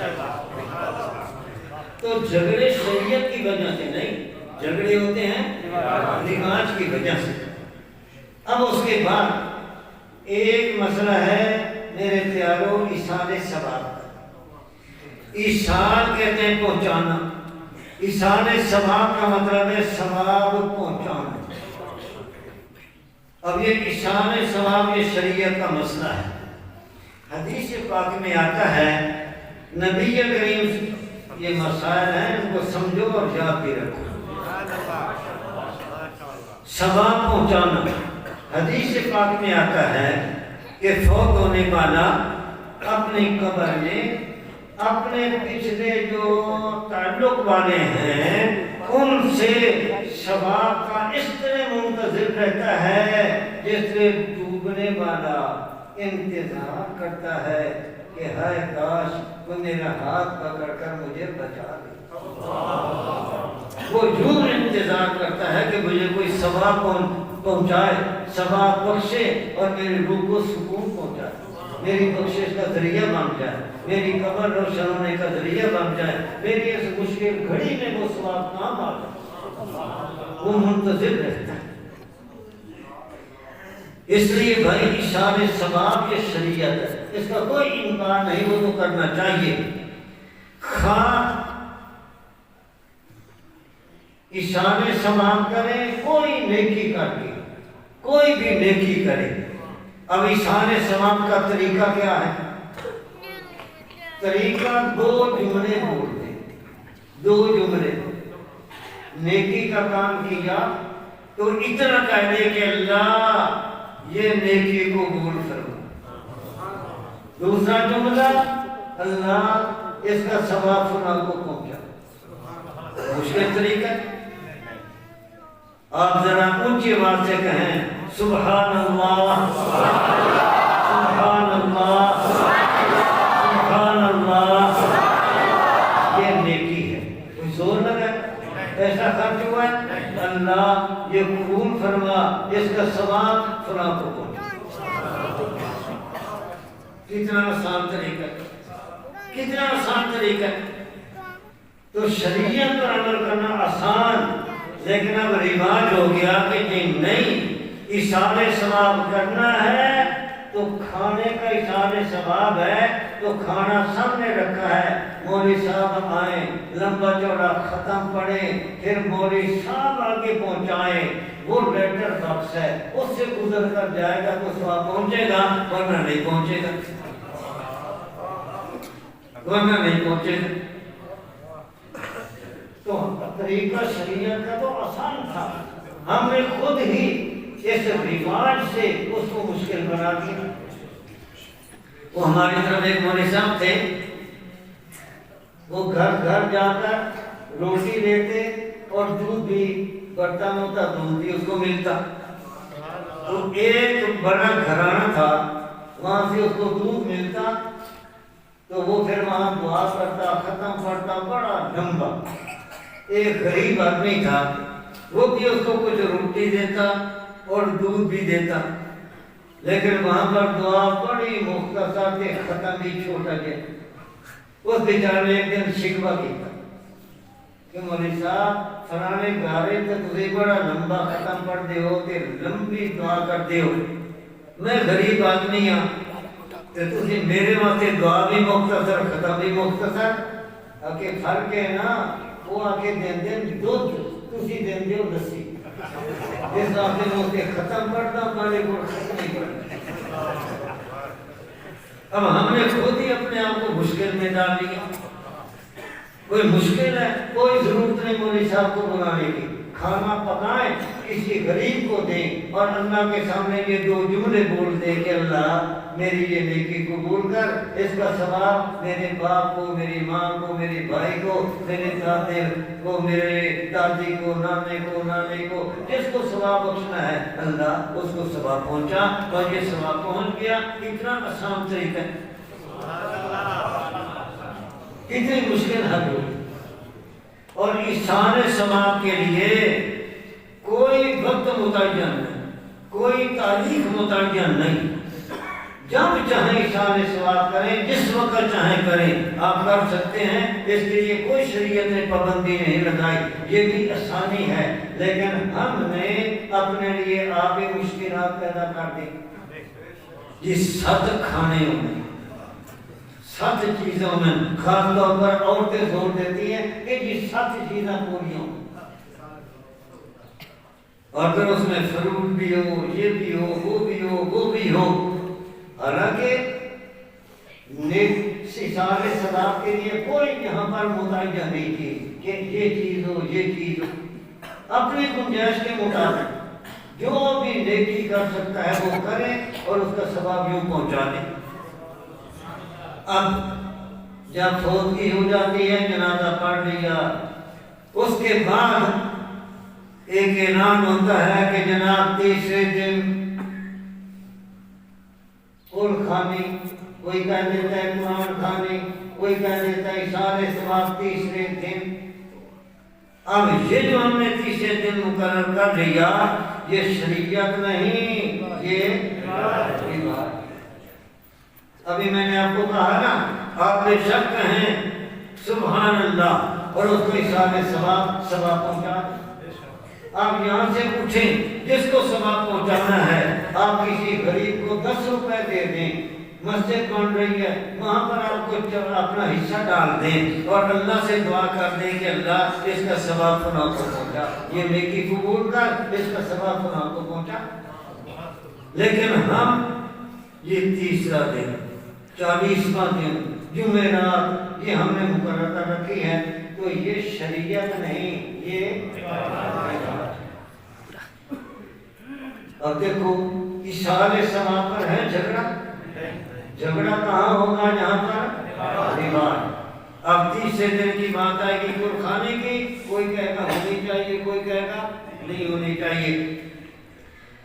ہے۔ تو جھگڑے شریعت کی وجہ سے نہیں، جھگڑے ہوتے ہیں رواج کی وجہ سے۔ اب اس کے بعد ایک مسئلہ ہے، میرے پیارو، ایصال ثواب کا۔ ایصال کہتے ہیں پہنچانا۔ ایصال ثواب کا مطلب ہے ثواب پہنچانا۔ اب یہ ایصال ثواب، یہ شریعت کا مسئلہ ہے۔ حدیث پاک میں آتا ہے، نبی کریم، یہ مسائل ہیں، ان کو سمجھو اور یاد بھی رکھو۔ ثواب پہنچانا۔ حدیث پاک میں آتا ہے کہ فوت ہونے والا اپنی قبر میں اپنے پچھلے جو تعلق والے ہیں، ان سے ثواب کا اس طرح منتظر رہتا ہے جس طرح ڈوبنے والا انتظار کرتا ہے کہ ہائے کاش کوئی میرا ہاتھ پکڑ کر مجھے بچا لے۔ وہ یوں انتظار کرتا ہے کہ مجھے کوئی ثواب پہن-، پہنچائے، ثواب بخشے اور میری روح کو سکون پہنچائے، میری بخشش کا ذریعہ بن جائے، میری قبر روشن ہونے کا ذریعہ بن جائے، میری اس مشکل گھڑی میں وہ ثواب کام آ جائے۔ وہ منتظر رہتا ہے۔ اس لیے بھائی، ایصال ثواب یہ شریعت ہے، اس کا کوئی انکار نہیں، وہ تو کرنا چاہیے۔ خواہ ایصال ثواب کریں، کوئی نیکی کر کے، کوئی بھی نیکی کرے۔ اب ایصال ثواب کا طریقہ کیا ہے؟ طریقہ دو جملے بول دیں، دو جملے۔ نیکی کا کام کیا تو اتنا کہہ دے کہ اللہ، یہ نیکی قبول فرما۔ دوسرا جملہ، اللہ، اس کا ثواب فلاں کو پہنچا۔ مشکل طریقہ ہے۔ آپ ذرا اونچی آواز سے کہیں، سبحان اللہ، سبحان اللہ، سبحان اللہ۔ یہ نیکی ہے۔ کوئی زور لگا؟ پیسہ خرچ ہوا ہے؟ اللہ، یہ قبول فرما، اس کا ثواب فلاں کو پہنچا۔ کتنا آسان طریقہ ہے، کتنا آسان طریقہ ہے۔ تو شریعت پر عمل کرنا آسان، لیکن اب رواج ہو گیا کہ جی نہیں، ایصال ثواب کرنا ہے تو کھانے کا ایصال ثواب ہے، تو کھانا سامنے رکھا ہے، مولوی صاحب آئیں، لمبا چوڑا ختم پڑھیں، پھر مولوی صاحب آگے پہنچائیں، وہ لیٹر باکس ہے، اس سے گزر کر جائے گا تو ثواب پہنچے گا، ورنہ نہیں پہنچے گا، ورنہ نہیں پہنچے گا۔ تو طریقہ شریعت کا تو آسان تھا، ہم نے خود ہی اس رواج سے اس کو مشکل بنا دیا۔ وہ ہماری طرف ایک مولوی صاحب تھے، وہ گھر گھر جا کر روٹی لیتے اور دودھ بھی، برتن ہوتا، دودھ بھی اس کو ملتا۔ تو ایک بڑا گھرانہ تھا، وہاں سے اس کو دودھ ملتا، تو وہ پھر وہاں دعا کرتا، ختم پڑھتا، بڑا لمبا۔ ایک غریب آدمی تھا، وہ بھی اس کو کچھ روٹی دیتا اور دودھ بھی دیتا، لیکن وہاں پر دعا بڑی مختصر تے ختم بھی چھوٹا جہا۔ اس بیچارے نے ایک دن شکوہ کیتا کہ مولوی صاحب، فلانے گھر تے تسی بڑا لمبا ختم پڑھدے ہو تے لمبی دعا کردے ہو، میں غریب آدمی ہاں، تے تسی میرے واسطے دعا بھی مختصر، ختم بھی مختصر۔ آکھے فرق ہے نا، وہ آکھے دیندے دودھ، تسی دیندے ہو لسی۔ اس واسطے میں اسے ختم پڑھدا، پہلے کو ختم نہیں پڑھدا۔ اب ہم نے خود ہی اپنے آپ کو مشکل میں ڈال لیا۔ کوئی مشکل ہے؟ کوئی ضرورت نہیں مولوی صاحب کو بلانے کی۔ کھانا پکائیں، کسی غریب کو دیں اور اللہ کے سامنے یہ دو جملے بول دیں کہ اللہ، میری یہ نیکی قبول کر، اس کا ثواب میرے باپ کو، میری ماں کو، میرے بھائی کو، میرے دادے کو، میرے دادی کو، نانے کو، نانی کو، جس کو ثواب بخشنا ہے اللہ، اس کو ثواب پہنچا، اور یہ ثواب پہنچ گیا۔ اتنا آسان طریقہ ہے، کتنی مشکل حل ہو۔ اور ایصال ثواب کے لیے کوئی وقت متعین نہیں، کوئی تاریخ متعین نہیں۔ جب چاہیں ایصال ثواب کریں، جس وقت چاہیں کریں، آپ کر سکتے ہیں۔ اس کے لیے کوئی شریعت نے پابندی نہیں لگائی، یہ بھی آسانی ہے۔ لیکن ہم نے اپنے لیے آپ ہی مشکلات پیدا کر دی۔ جی، ست کھانے ہوندے، ست چیزاں ہوندن، خاص طور پر عورتیں زور دیتی ہیں کہ جی ست چیزاں پوریاں ہوں۔ اور پھر اس میں فروٹ بھی ہو، یہ بھی ہو، وہ بھی ہو، وہ بھی ہو۔ حالانکہ نیک، ایصال ثواب کے لیے کوئی یہاں پر متعین نہیں کی کہ یہ چیز ہو، یہ چیز ہو۔ اپنی گنجائش کے مطابق جو بھی نیکی کر سکتا ہے وہ کرے اور اس کا ثواب یوں پہنچا دے۔ اب جب فوتگی ہو جاتی ہے، جنازہ پڑھ لیا، اس کے بعد ایک اعلان ہوتا ہے کہ جناب، تیسرے دن قرآن خوانی، کوئی کہہ دیتا ہے قرآن خوانی، کوئی کہہ دیتا ہے ایصال ثواب تیسرے دن۔ اب یہ جو ہم نے تیسرے دن مقرر کر لیا، یہ شریعت نہیں، یہ رواج۔ ابھی میں نے آپ کو کہا نا، آپ بے شک کہیں سبحان اللہ اور اس کو ایصال ثواب، ثواب پہنچا دیں۔ آپ یہاں سے اٹھیں، جس کو ثواب پہنچانا ہے، آپ کسی غریب کو دس روپے دے دیں، مسجد بن رہی ہے، وہاں پر آپ کو چ-، اپنا حصہ ڈال دیں اور اللہ سے دعا کر دیں کہ اللہ، اس کا ثواب فلاں کو پہنچا، یہ نیکی قبول کر، اس کا ثواب فلاں کو پہنچا۔ لیکن ہم یہ تیسرا دن، چالیسواں دن، جمعرات، یہ ہم نے مقرر کر رکھی ہے، تو یہ شریعت نہیں، یہ۔ اب دیکھو، ایصال ثواب پر ہے جھگڑا، جھگڑا کہاں ہوگا؟ یہاں پر دیوار۔ اب تیسرے دن کی بات آئے گی قرآن خوانی کی، کوئی کہے گا ہونی چاہیے، کوئی کہے گا نہیں ہونی چاہیے۔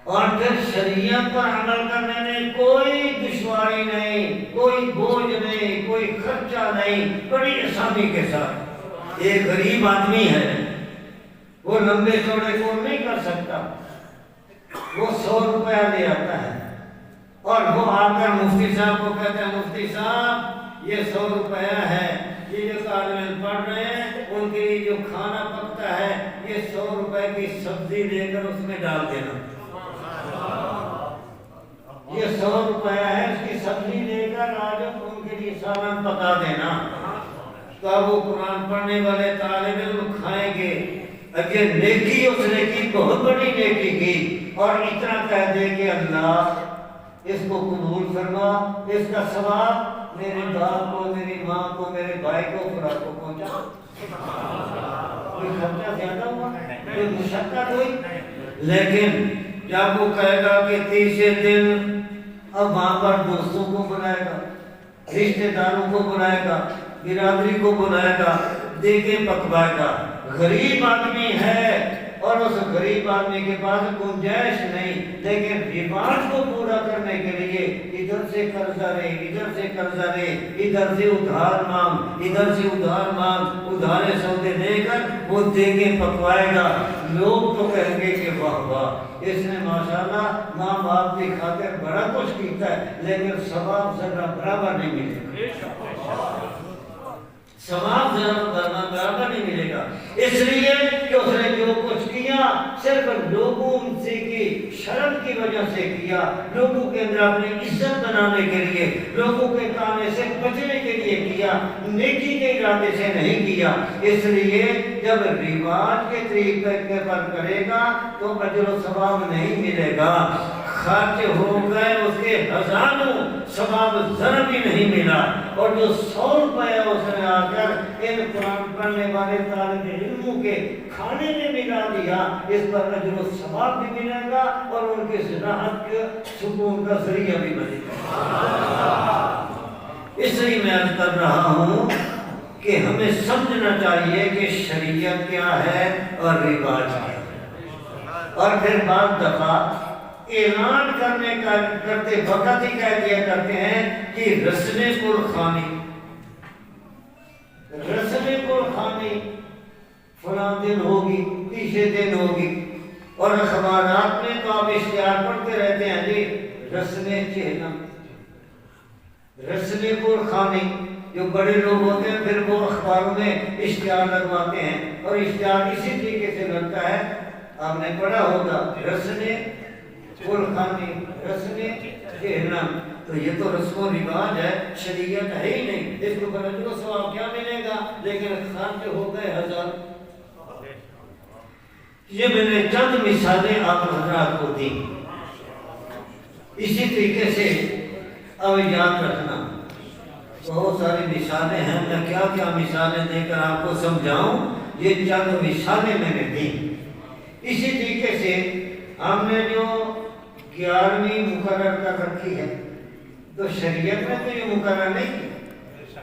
اور پھر شریعت پر عمل کرنے میں کوئی دشواری نہیں، کوئی بوجھ نہیں، کوئی خرچہ نہیں، بڑی آسانی کے ساتھ۔ ایک غریب آدمی ہے، وہ لمبے چوڑے کون نہیں کر سکتا، وہ سو روپیہ لے آتا ہے اور وہ آ کر مفتی صاحب کو کہتا ہے، مفتی صاحب، یہ سو روپیہ ہے، یہ جو طالب علم پڑھ رہے ہیں، ان کے لیے جو کھانا پکتا ہے، یہ سو روپے کی سبزی لے کر اس میں ڈال دینا۔ یہ سو روپیہ ہے، اس کی سبزی لے کر آج ان کے لیے سالن پکا دینا۔ تو اب وہ قرآن پڑھنے والے طالب علم کھائیں گے، اگر نیکی اس نے کی، بہت بڑی نیکی کی، اور اتنا کہہ دے کہ اللہ اس کو قبول فرما، اس کا ثواب میرے باپ کو، میری ماں کو، میرے بھائی کو، فلاں کو پہنچا۔ کوئی خرچہ زیادہ ہوا؟ کوئی مشقت ہوئی؟ لیکن جب وہ کہے گا کہ تیسرے دن، اب وہاں پر دوستوں کو بلائے گا، رشتے داروں کو بلائے گا، برادری کو بلائے گا، دیگیں پکوائے گا۔ غریب آدمی ہے اور اس غریب آدمی کے پاس گنجائش نہیں، لیکن رواج کو پورا کرنے کے لیے ادھر سے قرضہ لے، ادھر سے قرضہ لے، ادھر سے ادھار مانگ، ادھر سے ادھار مانگ، ادھارے سودے دے کر وہ دیگیں پکوائے گا۔ لوگ تو کہیں گے کہ واہ واہ، اس نے ماشاءاللہ ماں باپ کی خاطر بڑا کچھ کیتا ہے، لیکن ثواب ذرہ برابر نہیں ملے گا۔ ثواب ذرہ برابر نہیں ملے گا، اس لیے کہ اس نے جو کچھ کیا صرف لوگوں سے کی شرم کی وجہ سے کیا، لوگوں کے اندر اپنی عزت بنانے کے لیے، لوگوں کے طعنے سے بچنے کے لیے کیا، نیکی کے ارادے سے نہیں کیا۔ اس لیے جب رواج کے طریقے پر کرے گا تو اجر و ثواب نہیں ملے گا۔ خرچ ہو گئے اس کے ہزاروں، ثواب ذرا بھی نہیں ملا۔ اور جو سو روپیہ اس نے آ کر ان قرآن پڑھنے والے طالب علموں کے کھانے میں ملا دیا، اس پر اجر و ثواب بھی ملے گا اور ان کے راحت کے سکون کا ذریعہ بھی بنے گا۔ اس لیے میں عرض کر رہا ہوں کہ ہمیں سمجھنا چاہیے کہ شریعت کیا ہے اور رواج کیا ہے۔ اور پھر بعض دفعہ اعلان کرنے کا، کرتے وقت ہی کہہ دیا کرتے ہیں کہ رسم قرآن خوانی، رسم قرآن خوانی فلاں دن ہوگی، تیسرے دن ہوگی، اور اخبارات میں تو آپ اشتہار پڑھتے رہتے ہیں جی، رسم چہلم۔ رسنے کول خانی، جو بڑے لوگ ہوتے ہیں، پھر وہ اخباروں میں اشتہار لگواتے ہیں اور اشتہار اسی طریقے سے لگتا ہے، آپ نے پڑھا ہوگا، رسنے کول خانی، رسنے چہنم۔ تو یہ تو رسم و رواج ہے، شریعت ہے ہی نہیں۔ اس کے اوپر اجر و ثواب کیا ملے گا؟ لیکن خرچ ہو گئے ہزار۔ یہ میں نے چند مثالیں آپ حضرات کو دیں۔ اسی طریقے سے اب یاد رکھنا، بہت ساری مثالیں ہیں، میں کیا کیا مثالیں دے کر آپ کو سمجھاؤں، یہ چند مثالیں میں نے دیں۔ اسی طریقے سے ہم نے جو گیارہویں مقرر کر رکھی ہے، تو شریعت نے تو یہ مقرر نہیں کیا،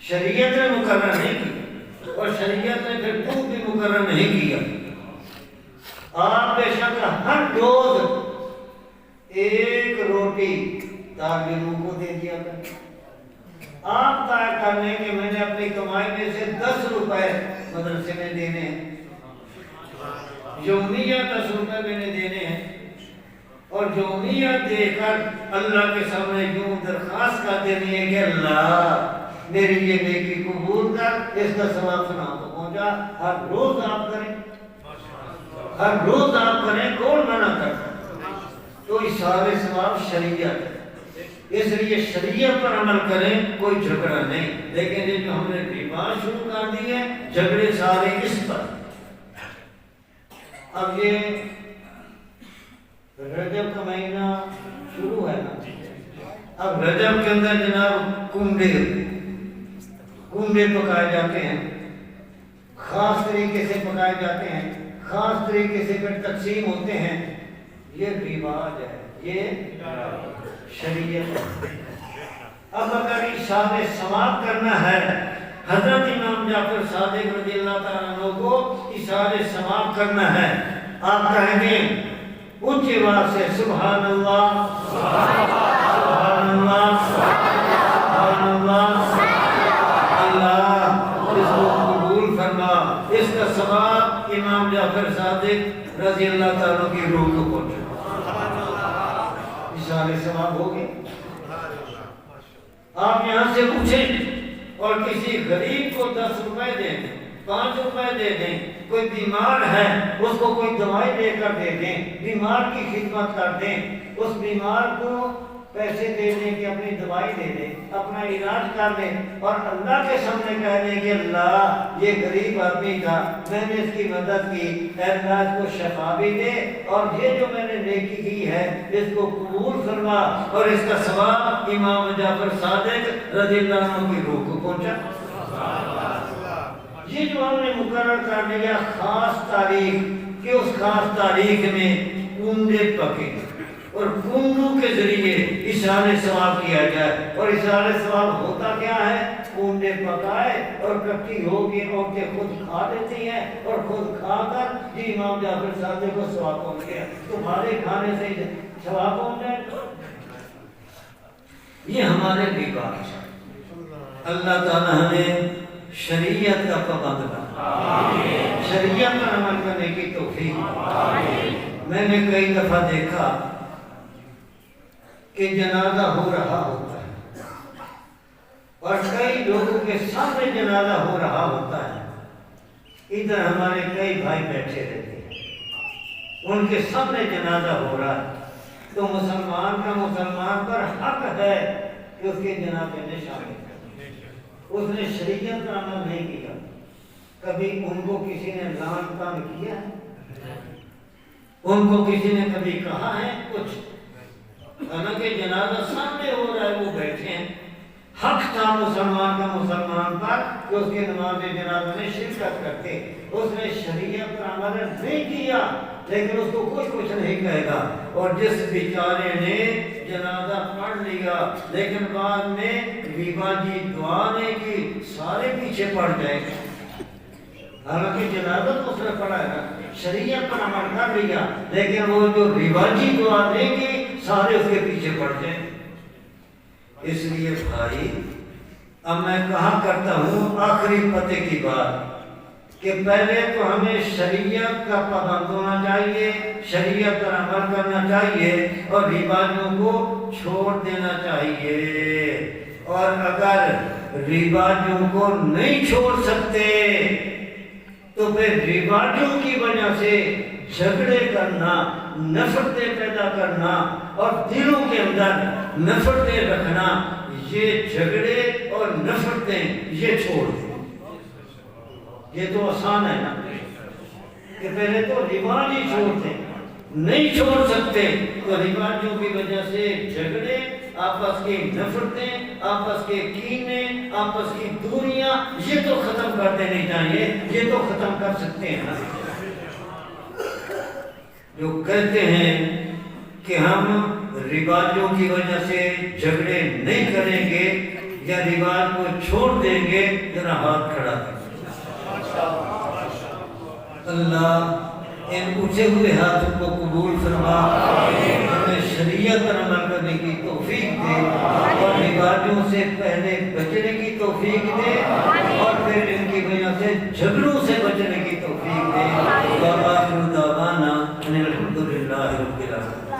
شریعت نے مقرر نہیں کیا، اور شریعت نے پھر دودھ بھی مقرر نہیں کیا۔ آپ بے شک ہر روز ایک روٹی دار غریبوں کو دے دیا کریں۔ آپ طے کر لیں کہ میں نے اپنی کمائی میں سے دس روپے مدرسے میں دینے ہیں، یومیہ دس روپے میں نے دینے ہیں، اور یومیہ دے کر اللہ کے سامنے یوں درخواست کر دینی ہے کہ اللہ، میری یہ نیکی قبول کر، اس کا ثواب سنا تو پہنچا۔ ہر روز آپ کریں، ہر روز آپ کریں، کون منع کرتا؟ تو ایثار ثواب شریعت ہے، اس لیے شریعت پر عمل کریں، کوئی جھگڑا نہیں۔ لیکن یہ جو ہم نے رواج شروع کر دی ہے، جھگڑے سارے اس پر۔ اب یہ رجب کا مہینہ شروع ہے نا، اب رجب کے اندر جناب کنڈے، کنڈے پکائے جاتے ہیں، خاص طریقے سے پکائے جاتے ہیں، خاص طریقے سے پھر تقسیم ہوتے ہیں۔ یہ رواج ہے، یہ شریعت ہے۔ اب اگر ایثار ثواب کرنا ہے، حضرت امام جعفر صادق رضی اللہ تعالیٰ عنہ کو ایثار ثواب کرنا ہے، آپ کہیں گے اونچی آواز سے، سبحان اللہ، سبحان اللہ، سبحان اللہ، اللہ اس کو قبول فرما، اس کا ثواب امام جعفر صادق رضی اللہ تعالیٰ عنہ کی روح کو پہنچے۔ ایثار ثواب ہو گئے۔ آپ یہاں سے اٹھیں اور کسی غریب کو دس روپے دے دیں، پانچ روپے دے دیں، کوئی بیمار ہے، اس کو کوئی دوائی لے کر دے دیں، بیمار کی خدمت کر دیں، اس بیمار کو پیسے دے دیں کہ اپنی دوائی لے لے، اپنا علاج کر لے، اور اللہ کے سامنے کہہ دیں کہ اللہ، یہ غریب آدمی تھا، میں نے اس کی مدد کی، اے اللہ، اس کو شفا بھی دے، اور یہ جو میں نے نیکی کی ہے، اس کو قبول فرما، اور اس کا ثواب امام جعفر صادق رضی اللہ عنہ کی روح کو پہنچا۔ یہ جو ہم نے مقرر کر لیا خاص تاریخ، کہ اس خاص تاریخ میں کنڈے پکے اور کنڈوں کے ذریعے ایثار ثواب کیا جائے۔ اور ایثار ثواب ہوتا کیا ہے؟ کنڈے پکائے اور کٹھی ہو کے عورتیں خود کھا لیتی ہیں اور خود کھا کر، جی، امام جعفر صادق کو ثواب پہنچ گیا۔ تمہارے کھانے سے ثواب پہنچ جائے۔ یہ ہمارے لیے بات ہے۔ اللہ تعالیٰ ہمیں شریعت کا پابند بنا، شریعت پر عمل کرنے کی توفیق۔ میں نے کئی دفعہ دیکھا کہ جنازہ ہو رہا ہوتا ہے اور کئی لوگوں کے سامنے جنازہ ہو رہا ہوتا ہے۔ ادھر ہمارے کئی بھائی بیٹھے رہتے ہیں، ان کے سامنے جنازہ ہو رہا ہے، تو مسلمان کا مسلمان پر حق ہے کہ اس کے جنازے میں شامل ہو۔ اس نے شریعت پر عمل نہیں کیا۔ کبھی ان کو کسی نے لعن طعن کیا ہے؟ ان کو کسی نے کبھی کہا ہے کچھ؟ حالانکہ جنازہ سامنے ہو رہا ہے، وہ بیٹھے ہیں۔ حق تھا مسلمان کا مسلمان پر کہ اس کے نماز جنازہ میں شرکت کرتے۔ اس نے شریعت پر عمل نہیں کیا، لیکن اس کو کوئی کچھ نہیں کہے گا۔ اور جس بیچارے نے جنازہ پڑھ لیا، لیکن بعد میں ریواجی دعا نہیں کی، سارے پیچھے پڑ جائیں گے۔ حالانکہ جنازہ تو اس نے پڑھا ہے نا، شریعت پر عمل کر لیا، لیکن وہ جو رواجی دعا دیں گے، سارے اس کے پیچھے پڑ جائیں۔ اس لیے بھائی، اب میں کہا کرتا ہوں آخری پتے کی بات، کہ پہلے تو ہمیں شریعت کا پابند ہونا چاہیے، شریعت پر عمل کرنا چاہیے اور رواجوں کو چھوڑ دینا چاہیے۔ اور اگر رواجوں کو نہیں چھوڑ سکتے تو پھر رواجوں کی وجہ سے جھگڑے کرنا، نفرتیں پیدا کرنا اور دلوں کے اندر نفرتیں رکھنا، یہ جھگڑے اور نفرتیں یہ چھوڑ دیں۔ یہ تو آسان ہے نا، کہ پہلے تو رواج ہی چھوڑ دیں، نہیں چھوڑ سکتے تو رواجوں کی وجہ سے جھگڑے، آپس کی نفرتیں، آپس کے کینے، آپس کی دوریاں، یہ تو ختم کر دینی چاہیے، یہ تو ختم کر سکتے ہیں نا۔ جو کہتے ہیں کہ ہم رواجوں کی وجہ سے جھگڑے نہیں کریں گے یا رواج کو چھوڑ دیں گے، ذرا ہاتھ کھڑا کریں۔ اللہ ان اٹھے ہوئے ہاتھوں کو قبول فرما، ہمیں شریعت پر عمل کرنے کی توفیق دے اور رواجوں سے پہلے بچنے کی توفیق دے اور پھر ان کی وجہ سے جھگڑوں سے بچنے کی توفیق دے۔ وآخر دعوانا ان الحمد للہ رب العالمین۔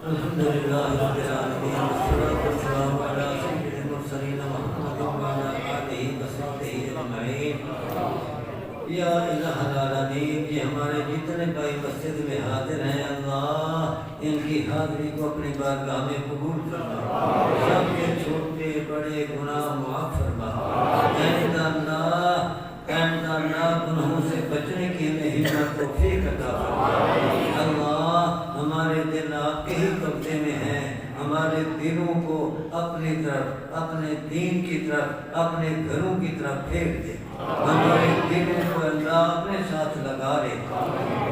الحمد للہ رب العالمین، والصلاة والسلام علی سید المرسلین محمد وعلی آلہ وصحبہ اجمعین۔ یا الہ العالمین، یہ ہمارے جتنے بھائی مسجد میں حاضر ہیں، اللہ ان کی حاضری کو اپنی بارگاہ میں قبول فرما، سب کے چھوٹے بڑے گناہ معاف فرما۔ اے اللہ، اے اللہ، گناہوں سے بچنے کی ہمیں ہمت توفیق عطا فرما۔ اللہ، ہمارے دل آپ کے ہی قبضے میں ہیں، ہمارے دلوں کو اپنی طرف، اپنے دین کی طرف، اپنے گھروں کی طرف پھیر دے۔ ہمارے دلوں کو اللہ اپنے ساتھ لگا دے،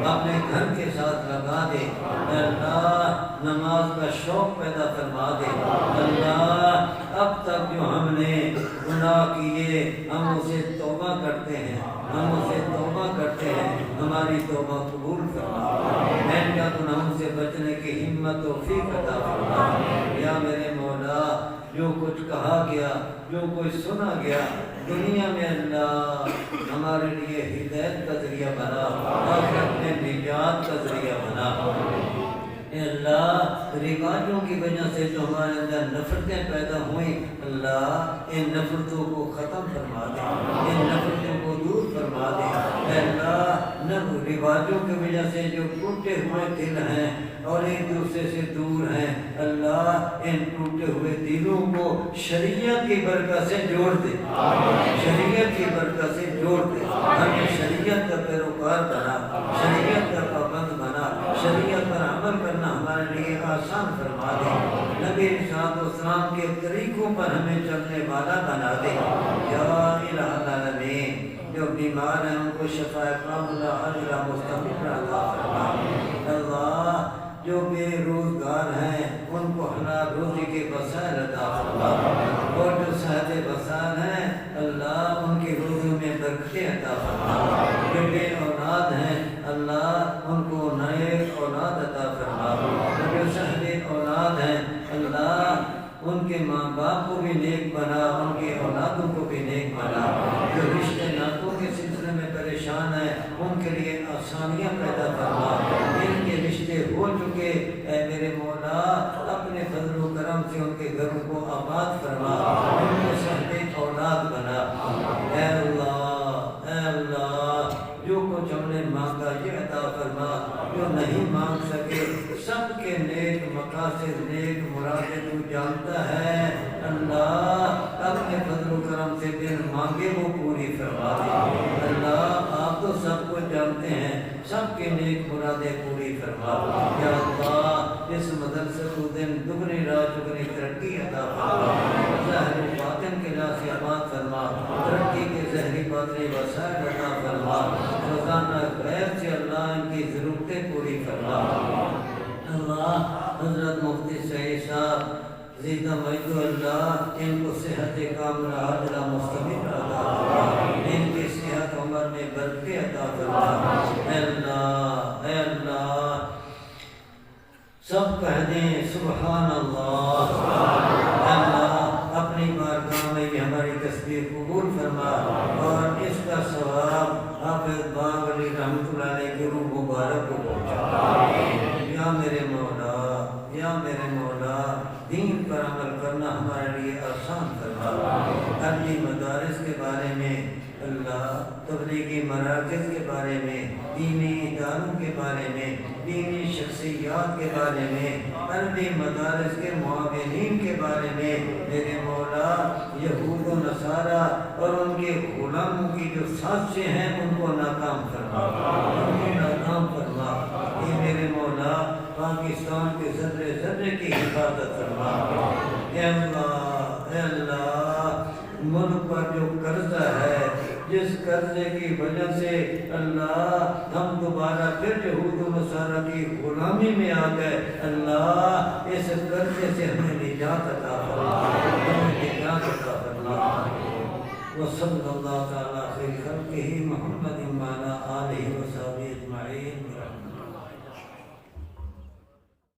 اپنے گھر کے ساتھ لگا دے۔ اے اللہ، نماز کا شوق پیدا فرما دے۔ اللہ، اب تک جو ہم نے گناہ کیے، ہم اسے توبہ کرتے ہیں، ہم اسے توبہ کرتے ہیں، ہماری توبہ قبول فرما۔ آئندہ گناہوں سے بچنے کی ہمت توفیق عطا فرما۔ یا میرے مولا، جو کچھ کہا گیا، جو کچھ سنا گیا دنیا میں، اللہ ہمارے لیے ہدایت کا ذریعہ بنا، آخرت میں نجات کا ذریعہ بنا۔ اے اللہ، رواجوں کی وجہ سے جو ہمارے اندر نفرتیں پیدا ہوئیں، اللہ ان نفرتوں کو ختم فرما دے، ان نفرتوں کو دور فرما دے۔ اے اللہ، نہ رواجوں کی وجہ سے جو ٹوٹے ہوئے دل ہیں، اور ایک دوسرے سے دور ہیں۔ اللہ ان ٹوٹے ہوئے دلوں کو شریعت کی برکت سے جوڑ دے، شریعت کی برکت سے جوڑ دے۔ ہمیں شریعت کا پیروکار بنا، شریعت کا پابند بنا، شریعت پر عمل کرنا ہمارے لیے آسان فرما دے۔ نبی علیہ الصلوۃ والسلام کے طریقوں پر ہمیں چلنے والا بنا دے۔ یا الہ العالمین، جو بیمار ہیں ان کو شفا کاملہ عاجلہ مستمرہ عطا فرما۔ اللہ، جو بے روزگار ہیں، ان کو حلال روزی کے وسائل عطا فرما، اور جو صاحب وسائل ہیں، اللہ، ان کی روزیوں میں برکتیں عطا فرما۔ جو بے اولاد ہیں، اللہ، ان کو نیک اولاد عطا فرما۔ اور جو صاحب اولاد ہیں، اللہ، ان کے ماں باپ کو بھی نیک بنا، ان کے اولادوں کو بھی نیک بنا۔ جو رشتے ناتوں کے سلسلے میں پریشان ہیں، ان کے لیے آسانیاں پیدا فرما۔ جن کے رشتے ہو چکے، اے میرے مولا، اپنے فضل و کرم سے ان کے گھروں کو آباد فرما، ان کو صاحب اولاد بنا۔ اے اللہ، اے اللہ، جو کچھ ہم نے مانگا، یہ عطا فرما۔ جو نہیں مانگ سکے، سب کے نیک مقاصد، نیک مرادیں تو جانتا ہے۔ اللہ، اپنے فضل و کرم سے بن مانگے وہ پوری فرما دے۔ اللہ، آپ تو سب کچھ جانتے ہیں، سب کے نیک مرادیں پوری فرما۔ یا اللہ، اس مدرسے کو دن دگنی رات چگنی ترقی عطا فرما۔ ظاہر و باطن کے لحاظ سے آباد فرما۔ ترقی کے ظاہری باطنی وسائل عطا فرما۔ روزانہ غیب سے اللہ ان کی ضرورتیں پوری فرما۔ اللہ، حضرت مفتی سعید صاحب زیدہ مجدو، اللہ ان کو صحت کاملہ عاجلہ مستمرہ عطا فرما۔ ان کی صحت عمر میں برکتیں عطا فرما۔ اے اللہ، اے اللہ، سب کہہ دیں سبحان اللہ۔ اے اللہ، اپنی بارگاہ میں یہ ہماری تسبیح قبول آسان فرما۔ عربی مدارس کے بارے میں، اللہ، تبلیغی مراکز کے بارے میں، دینی اداروں کے بارے میں، دینی شخصیات کے بارے میں، عربی مدارس کے معاونین کے بارے میں، میرے مولا، یہود و نصارہ اور ان کے غلاموں کی جو سازشیں ہیں، ان کو ناکام فرما، ان کو ناکام فرما۔ اے میرے مولا، پاکستان کے ذرے ذرے کی حفاظت فرما۔ اے اللہ، اے اللہ، ملک پر جو قرضہ ہے، جس قرضے کی وجہ سے اللہ ہم دوبارہ پھر یہود و نصارہ کی غلامی میں آ گئے، اللہ اس قرضے سے ہمیں نجات عطا فرما، ہمیں نجات عطا فرما۔ وصلی اللہ تعالی خیر خلقہ محمد وعلی آلہ وصحبہ اجمعین۔